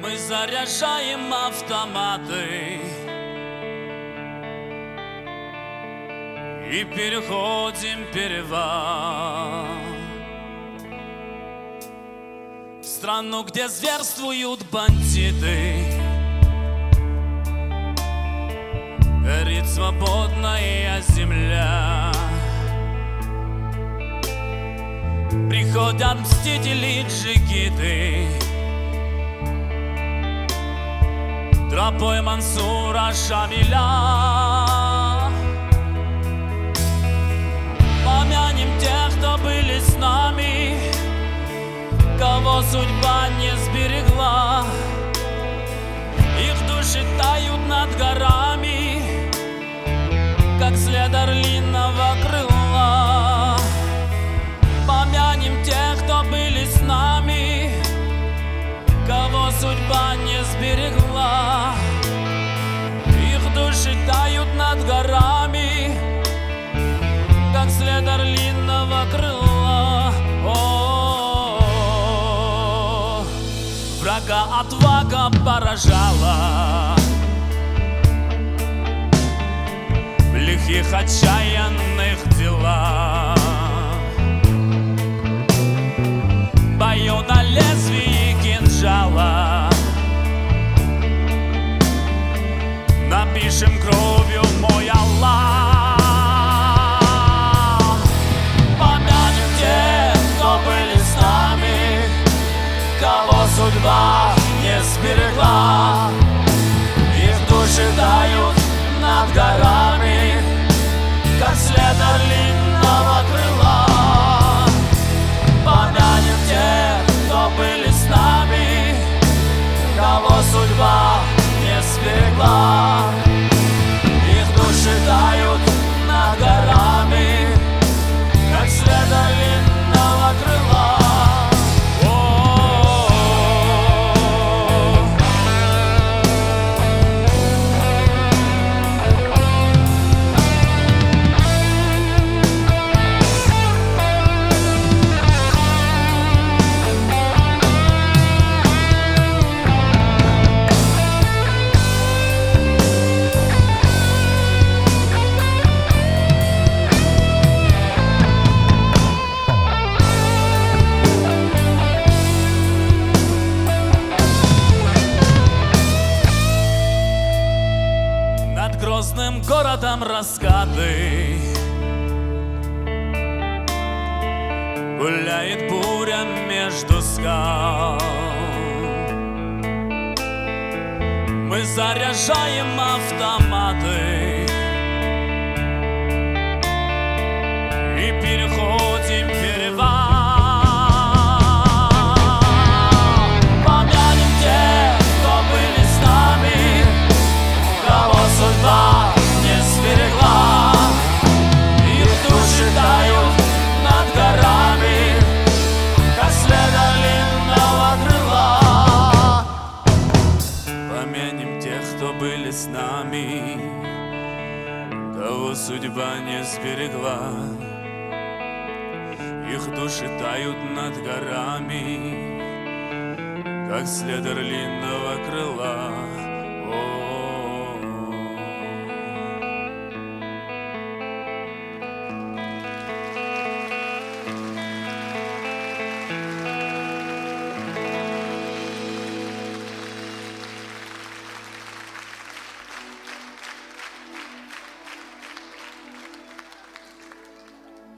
Мы заряжаем автоматы и переходим перевал. В страну, где зверствуют бандиты, горит свободная земля. Приходят мстители джигиты тропой Мансура Шамиля. Помянем тех, кто были с нами, кого судьба не сберегла. Их души тают над горами, как след орлиного крыла. Помянем тех, кто были с нами, кого судьба не сберегла. Их души тают над горами, как след орлиного крыла. О, врага отвага поражала в лихих отчаянных делах. Бою на лезвии кинжала напишем кровью: «Мой Аллах». Помянем тех, кто были с нами, кого судьба не сберегла. Их души тают над горами, как след орлиного крыла. Помянем тех, кто были с нами, кого судьба не сберегла. Их души тают над горами, как след орлиного крыла. О, Над грозным городом раскаты гуляет буря между скал. Мы заряжаем автоматы и переходим перевал. Помянем тех, кто были с нами, кого судьба не сберегла. Их души тают над горами, как след орлиного крыла. Помянем тех, кто были с нами, кого судьба не сберегла. Их души тают над горами, как след орлиного крыла. О.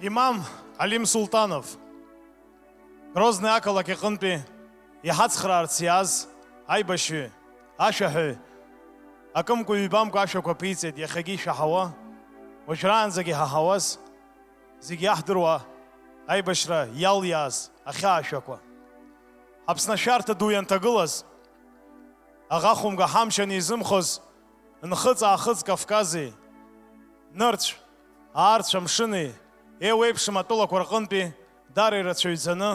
Имам Алим Султанов, Грозный ақалақь аҟынтәи иҳацхраарц иааз аибашьҩы, ашәаҳәаҩ, акымкәа-ҩбамкәа ашәақәа ԥиҵеит, иахьагьы ишәаҳауа, уажәраанӡагьы иҳаҳауаз, зегь иаҳдыруа аибашьра иалиааз ахьаашәақәа. Аԥсны ашәарҭа ду ианҭагылаз, аӷа хәымга ҳамч анизымхоз, Нхыҵ-аахыҵ Кавкази, нырцә, аарцә амшыни, еиуеиԥшым атәылақәа рҟынтәи дара ирацәаҩӡаны,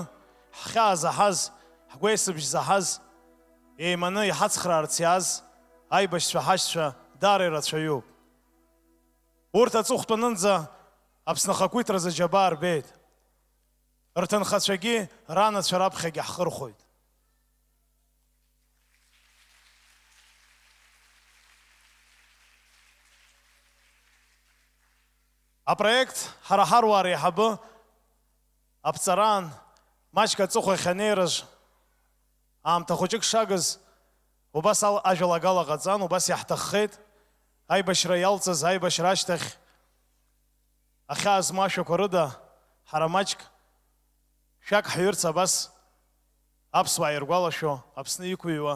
ҳхьаа заҳаз, ҳгәеисыбжь заҳаз, еиманы иҳацхраарц иааз аибашьцәа ҳашьцәа даара ирацәаҩуп. Урҭ аҵыхәтәанынӡа Аԥсны ахақәиҭразы аџьабаа рбеит. Рҭынхацәагьы ранацәа раԥхьагьы ҳхырхәоит. Апроект ҳара ҳаруаа реиҳабы аԥҵараан маҷк аҵыхәахь анеираж, аамҭа хәыҷык шагыз, убас ал-, ажәалагала ҟаҵан, убас иаҳҭаххеит, аибашьра иалҵыз, аибашьра ашьҭахь ахьаа змоу ашәақәа рыда, ҳара маҷк Шәак ҳҳәырц абас, аԥсуаа иргәалашәо, Аԥсны иқәыҩуа,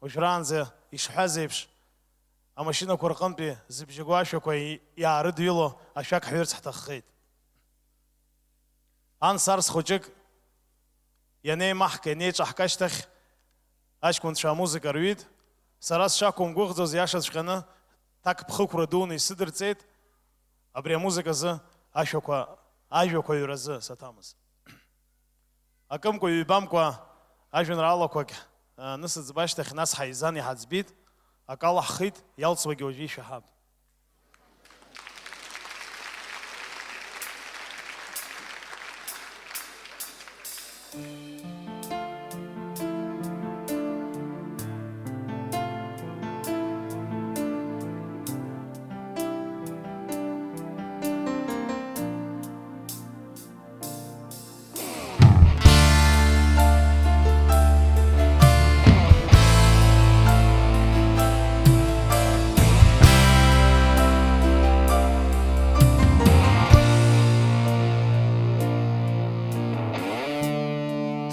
уажәраанӡа ишҳәаз еиԥш, амашьынақәа рҟынтәи зыбжьы гоу ашәақәа и-, иаарыдҩыло ашәак ҳҳәырц ҳҭаххеит. Ан сарс хәыҷык ианеимаҳк, ианеиҿаҳк ашьҭахь, аҷкәынцәа амузыка рҩит. Сара сшақәымгәыӷӡоз, иашаҵәҟьаны, ҭакԥхықәра дуны исыдырҵеит, абри амузыказы ашәақәа, ажәақәа ҩразы саҭамыз. Акымкәа-ҩбамкәа ажәеинраалақәагь, а, анысыӡба ашьҭахь, нас ҳаизан иҳаӡбеит, акы алаҳхит, иалҵуагьы уажәы ишәаҳап.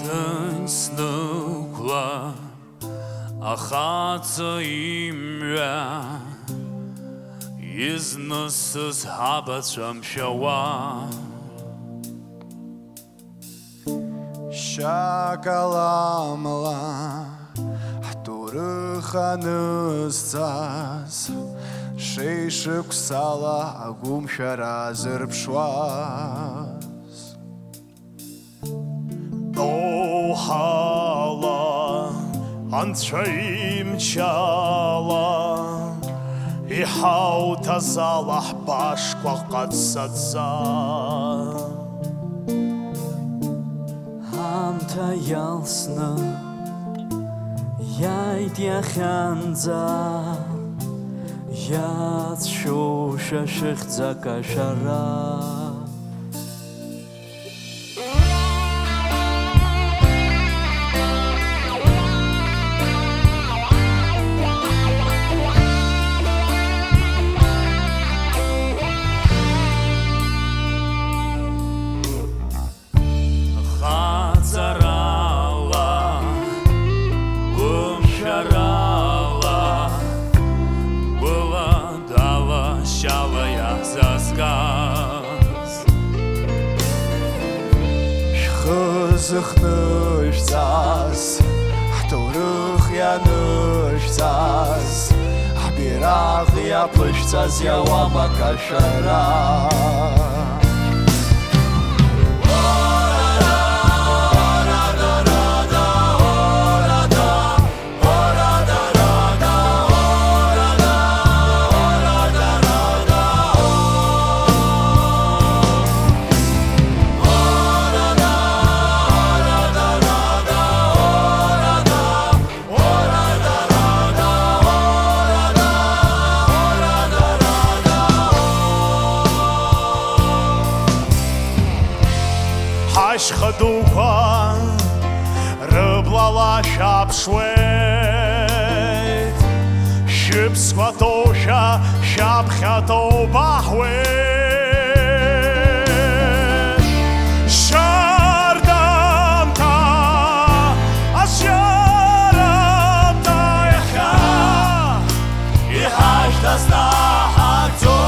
Ҭынч снықәла ахаҵа имҩа, изнысыз ҳабацәа мшәауа. Шьакаламла ҳҭоурых анызҵаз, шеишықәсала агәымшәара зырԥшуаз. Доуҳала, анцәа имчала, иҳауҭаз ала ҳбашқәа ҟацаӡа. Аамҭа иалсны иааит иахьанӡа, иацәшәошәа шәыхьӡ акашәара. Хаҵарала, гәымшәарала, гәыла-дала, шьала иаҳзаазгаз. Шәхы зыхнышәҵаз, ҳҭоурых ианышәҵаз, ҳбираҟ иаԥышәҵаз иауам акашәара. Ҳашьха дуқәа рыблала шәаԥшуеит, шәыԥсқәа ҭоушәа шәаԥхьа ҭоубаҳуеит. Шьардаамҭа, азиарамҭа иахьа иҳашьҭаз наҳагӡоит.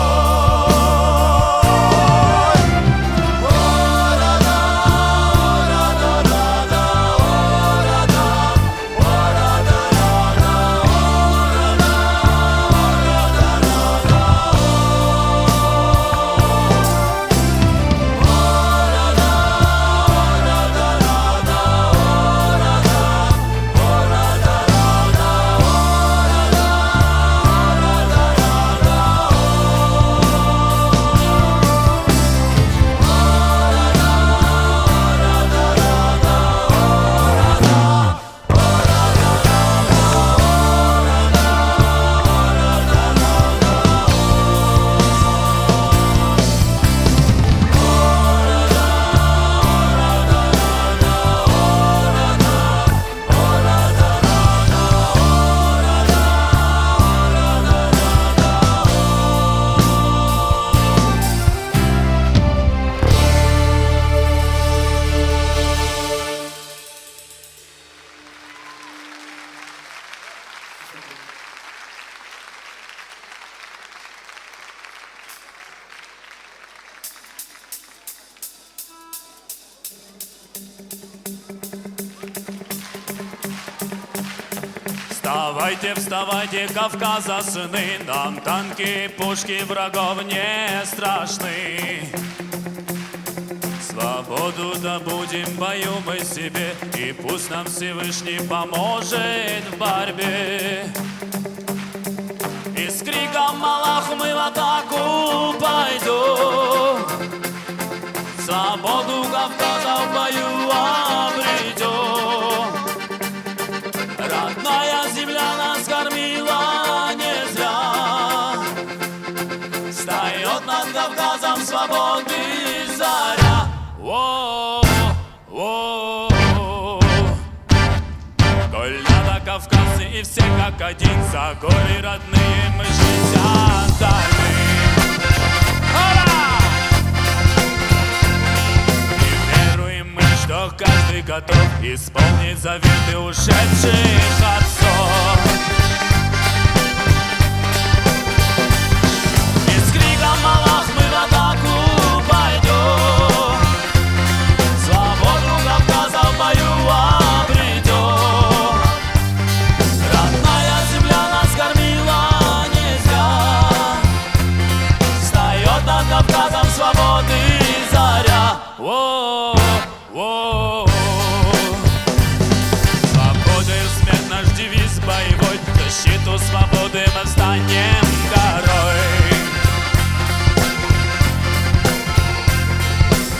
Вставайте, вставайте, Кавказа сыны, нам танки и пушки врагов не страшны. Свободу добудем в бою мы себе, и пусть нам Всевышний поможет в борьбе. И с криком «Аллах!» мы в атаку пойдём. Свободу Кавказа в бою обретём. Родная земля нас кормила не зря. Встаёт над Кавказом свободы заря. О, о, о. Гольята, кавказцы и все как один, за горы родные мы шестьдесят. Ура! И веруем мы, что каждый готов исполнить заветы ушедших отцов. И с криком «Аллах!» мы в атаку пойдём. Свободу Кавказа в бою обретём. Родная земля нас кормила не зря. Встаёт над Кавказом свободы заря. О, о, о. Свобода и смерть наш девиз боевой. В защиту свободы мы встанем горой.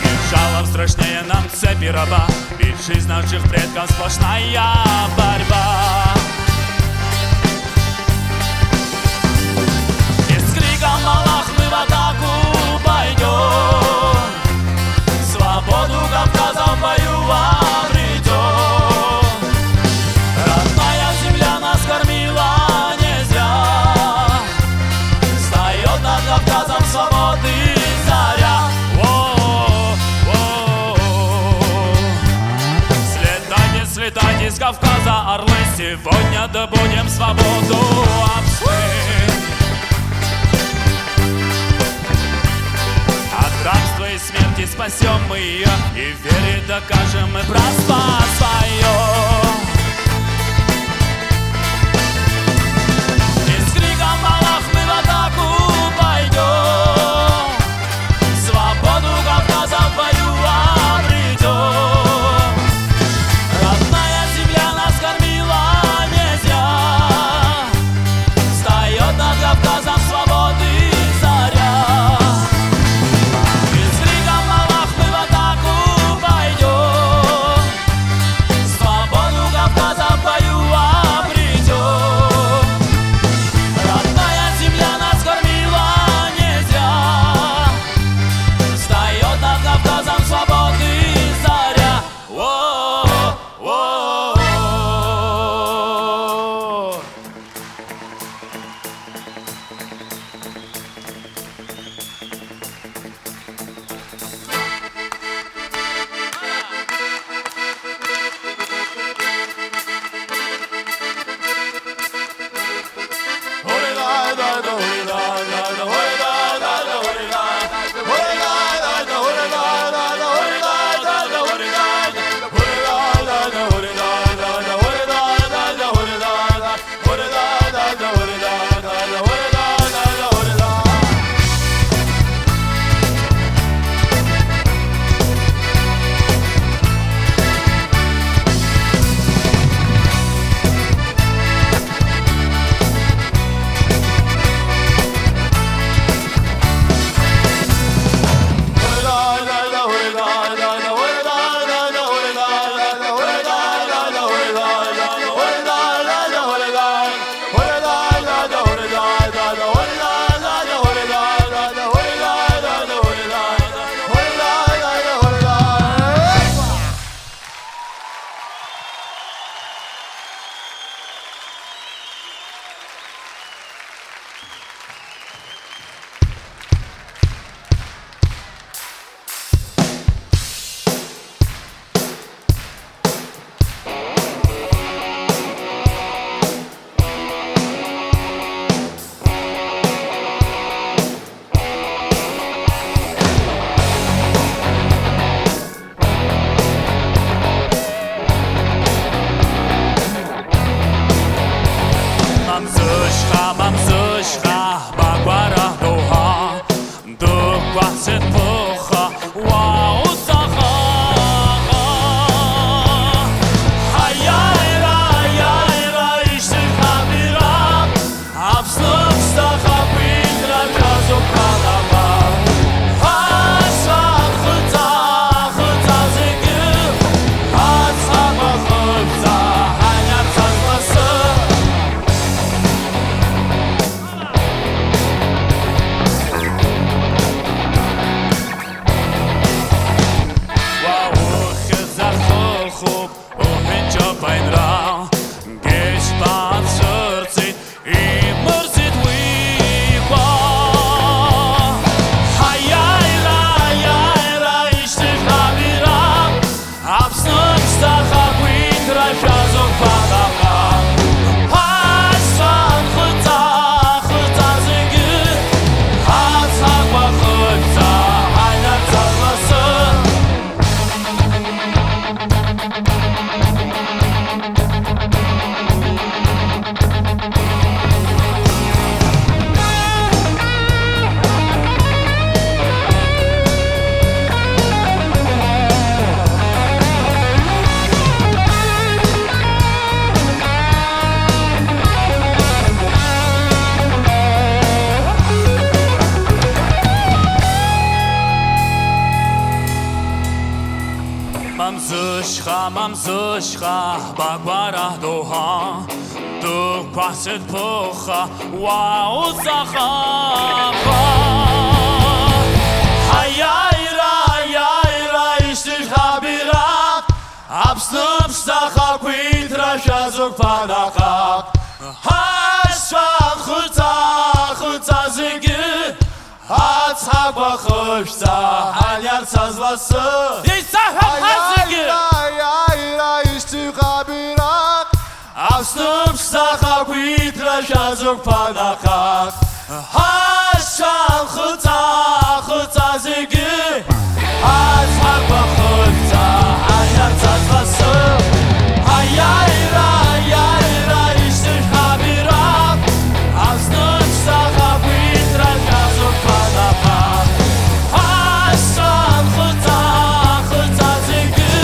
Кинжалом страшнее нам цепи раба, ведь жизнь наших предков сплошная борьба. И с криком «Аллах!» мы в атаку пойдём. Свободу Кавказа в бою обретём. Родная земля нас кормила не зря. Встаёт над Кавказом свободы заря. О, о, о. Слетайте, слетайте с Кавказа, орлы, сегодня добудем свободу от сны. От рабства и смерти спасём мы её, и в вере докажем мы братство своё. И с криком «Аллах!» мы в атаку пойдём. Свободу Кавказа в бою обретём. Родная земля нас кормила не зря. Встаёт над Кавказом свободы заря. И с криком «Аллах!» мы в атаку пойдём. Зышьха, мамзышьха, бакәара доуҳа, дықәԥасит ԥыхха, уа уҵаҟаҟа. Аиааира, аиааира, ишьҭыхьҟа абираҟ, Аԥсны ԥшӡа ахақәиҭра шәазықәԥа наҟ-ааҟ. Ҳашьцәа хыҵа, хыҵа зегьы, Ацҳақәа хышәҵа, ҳаниарцаз лассы. Еицаҳәа ҳа зегьы! Аиааира, аиааира, ишьҭыхьҟа абираҟ. Аԥсны ԥшӡа ахақәиҭра шәазықәԥа наҟ-ааҟ. Ҳашьцәа хыҵа, хыҵа зегьы. Ацҳақәа хышәҵа, ҳаниарцаз лассы. Аиааира, аиааира, ишьҭыхьҟа абираҟ. Аԥсны ԥшӡа ахақәиҭра шәазықәԥа наҟ-ааҟ. Ҳашьцәа хыҵа, хыҵа зегьы.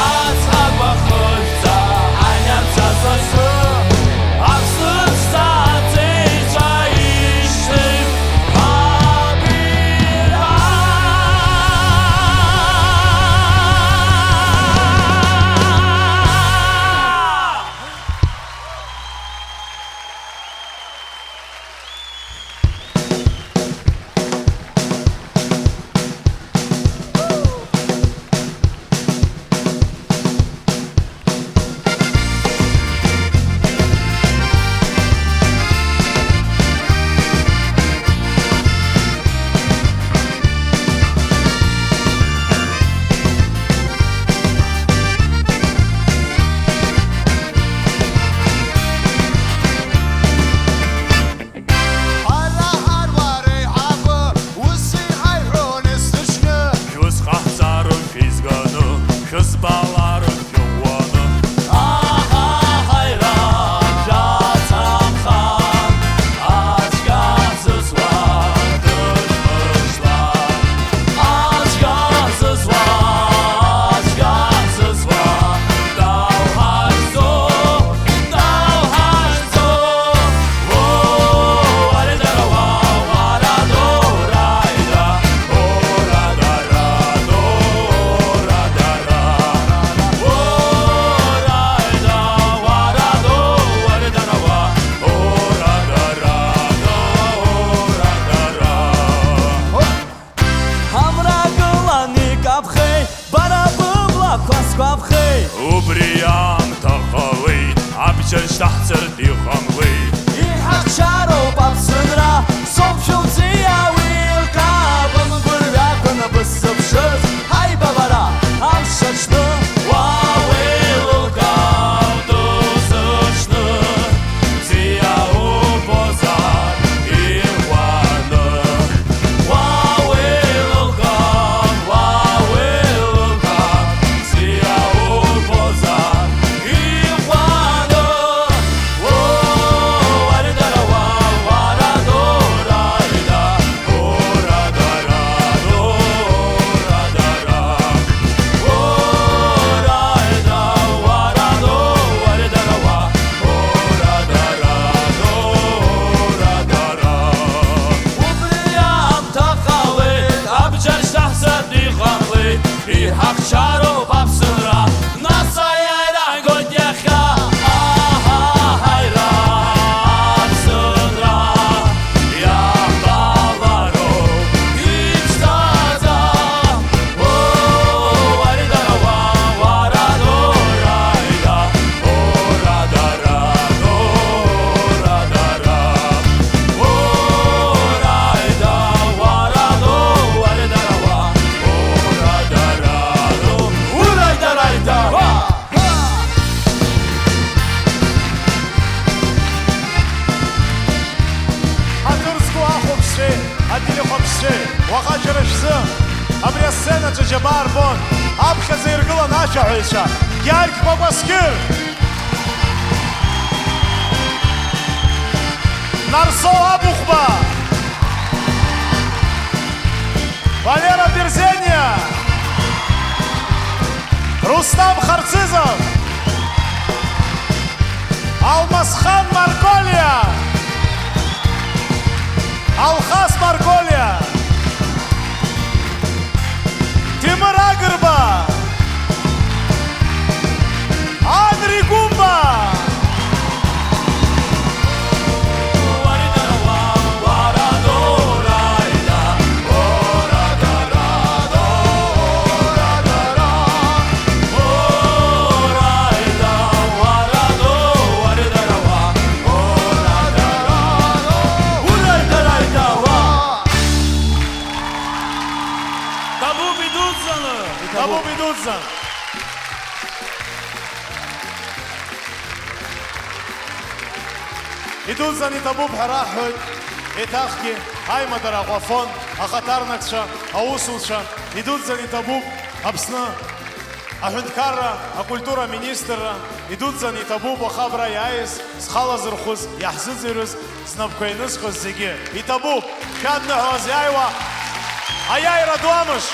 Ацҳақәа хышәҵа, ҳаниарцаз лассы. Аԥсны ԥшӡа аҵеицәа ишьҭыхьҟа абираҟ. Ҳара ҳаруаа реиҳабы ус иҳаиҳәон есышьҭахь. Шәус ҟаҳҵароуп шәизганы, шәызбалароуп шәыӷәӷәаны. Аҳа, ҳаира, шәацамхан, ацәгьа зызуа дышәмышьҭуа. Ацәгьа зызуа, ацәгьа зызуа, доуҳа зҵо, доуҳа зҵо. О, уара дара, уа, уара дора, ида, ора дара, дора дара. Ора ида, уара до, уара дара, уа, ора дара, до, ора дара. Амра гылан икаԥхеит, бара быблақәа сгәаԥхеит. Убри аамҭа ҟалеит, абџьар шьҭаҳҵартә иҟамлеит. Иҳахьчароуп Аԥсынра, соуԥшәыл ӡиа уи илкаабын, бырҩақәа нап сзыԥшыз, ҳаибабара амш аҽны. Уа уеилылкаау дузыҽны, ӡиа убозар иӷәӷәаны. Уа уеилылкаам, уа уеилылкаам, ӡиа убозар иӷәӷәаны. О, уара дара, уа, уара дора, ида, ора дара, дора дара. Ора ида, уара до, уара дара, уа, ора дара, дора дара. Убри аамҭа ҟалеит, абџьар шьҭаҳҵартә иҟамлеит, иҳахьчароуп Аԥсынра, нас аиааира ҳгоит иахьа. Аҳа, ҳаира, Аԥсынра иаҳбалароуп иԥшӡаӡа. О, уара дара, уа, уара дора, ида, ора дара, дора дара. Ора ида, уара до, уара дара, уа, ора дара, до, ура дара, ида, уа. Ҳаҭыр зқәу ахәаԥшцәеи ателехәаԥшцәеи, уаха шәара шәзы абри асценаҿы џьабаа рбон, аԥхьаӡа иргылан ашәаҳәаҩцәа, Гьаргь Кәакәасқьыр, Нарсоу Абыхәба, Валера Берзениа, Рустам Харцизов, Алмасхан Марголиа, Алхас Марголиа, Ҭемыр Агрба, Идуӡӡан иҭабуп ҳәа раҳҳәоит еиҭахгьы аимадара аҟәафон, ахаҭарнакцәа, аусуцәа, идуӡӡан иҭабуп Аԥсны аҳәынҭқарра, акультура аминистрра, идуӡӡан иҭабуп уаха абра иааиз, зхала зырхәыз, иаҳзыӡырҩыз, знапқәа ианызхыз зегьы. Иҭабуп, шәадныҳәалаз иааиуа аиааира ду амш!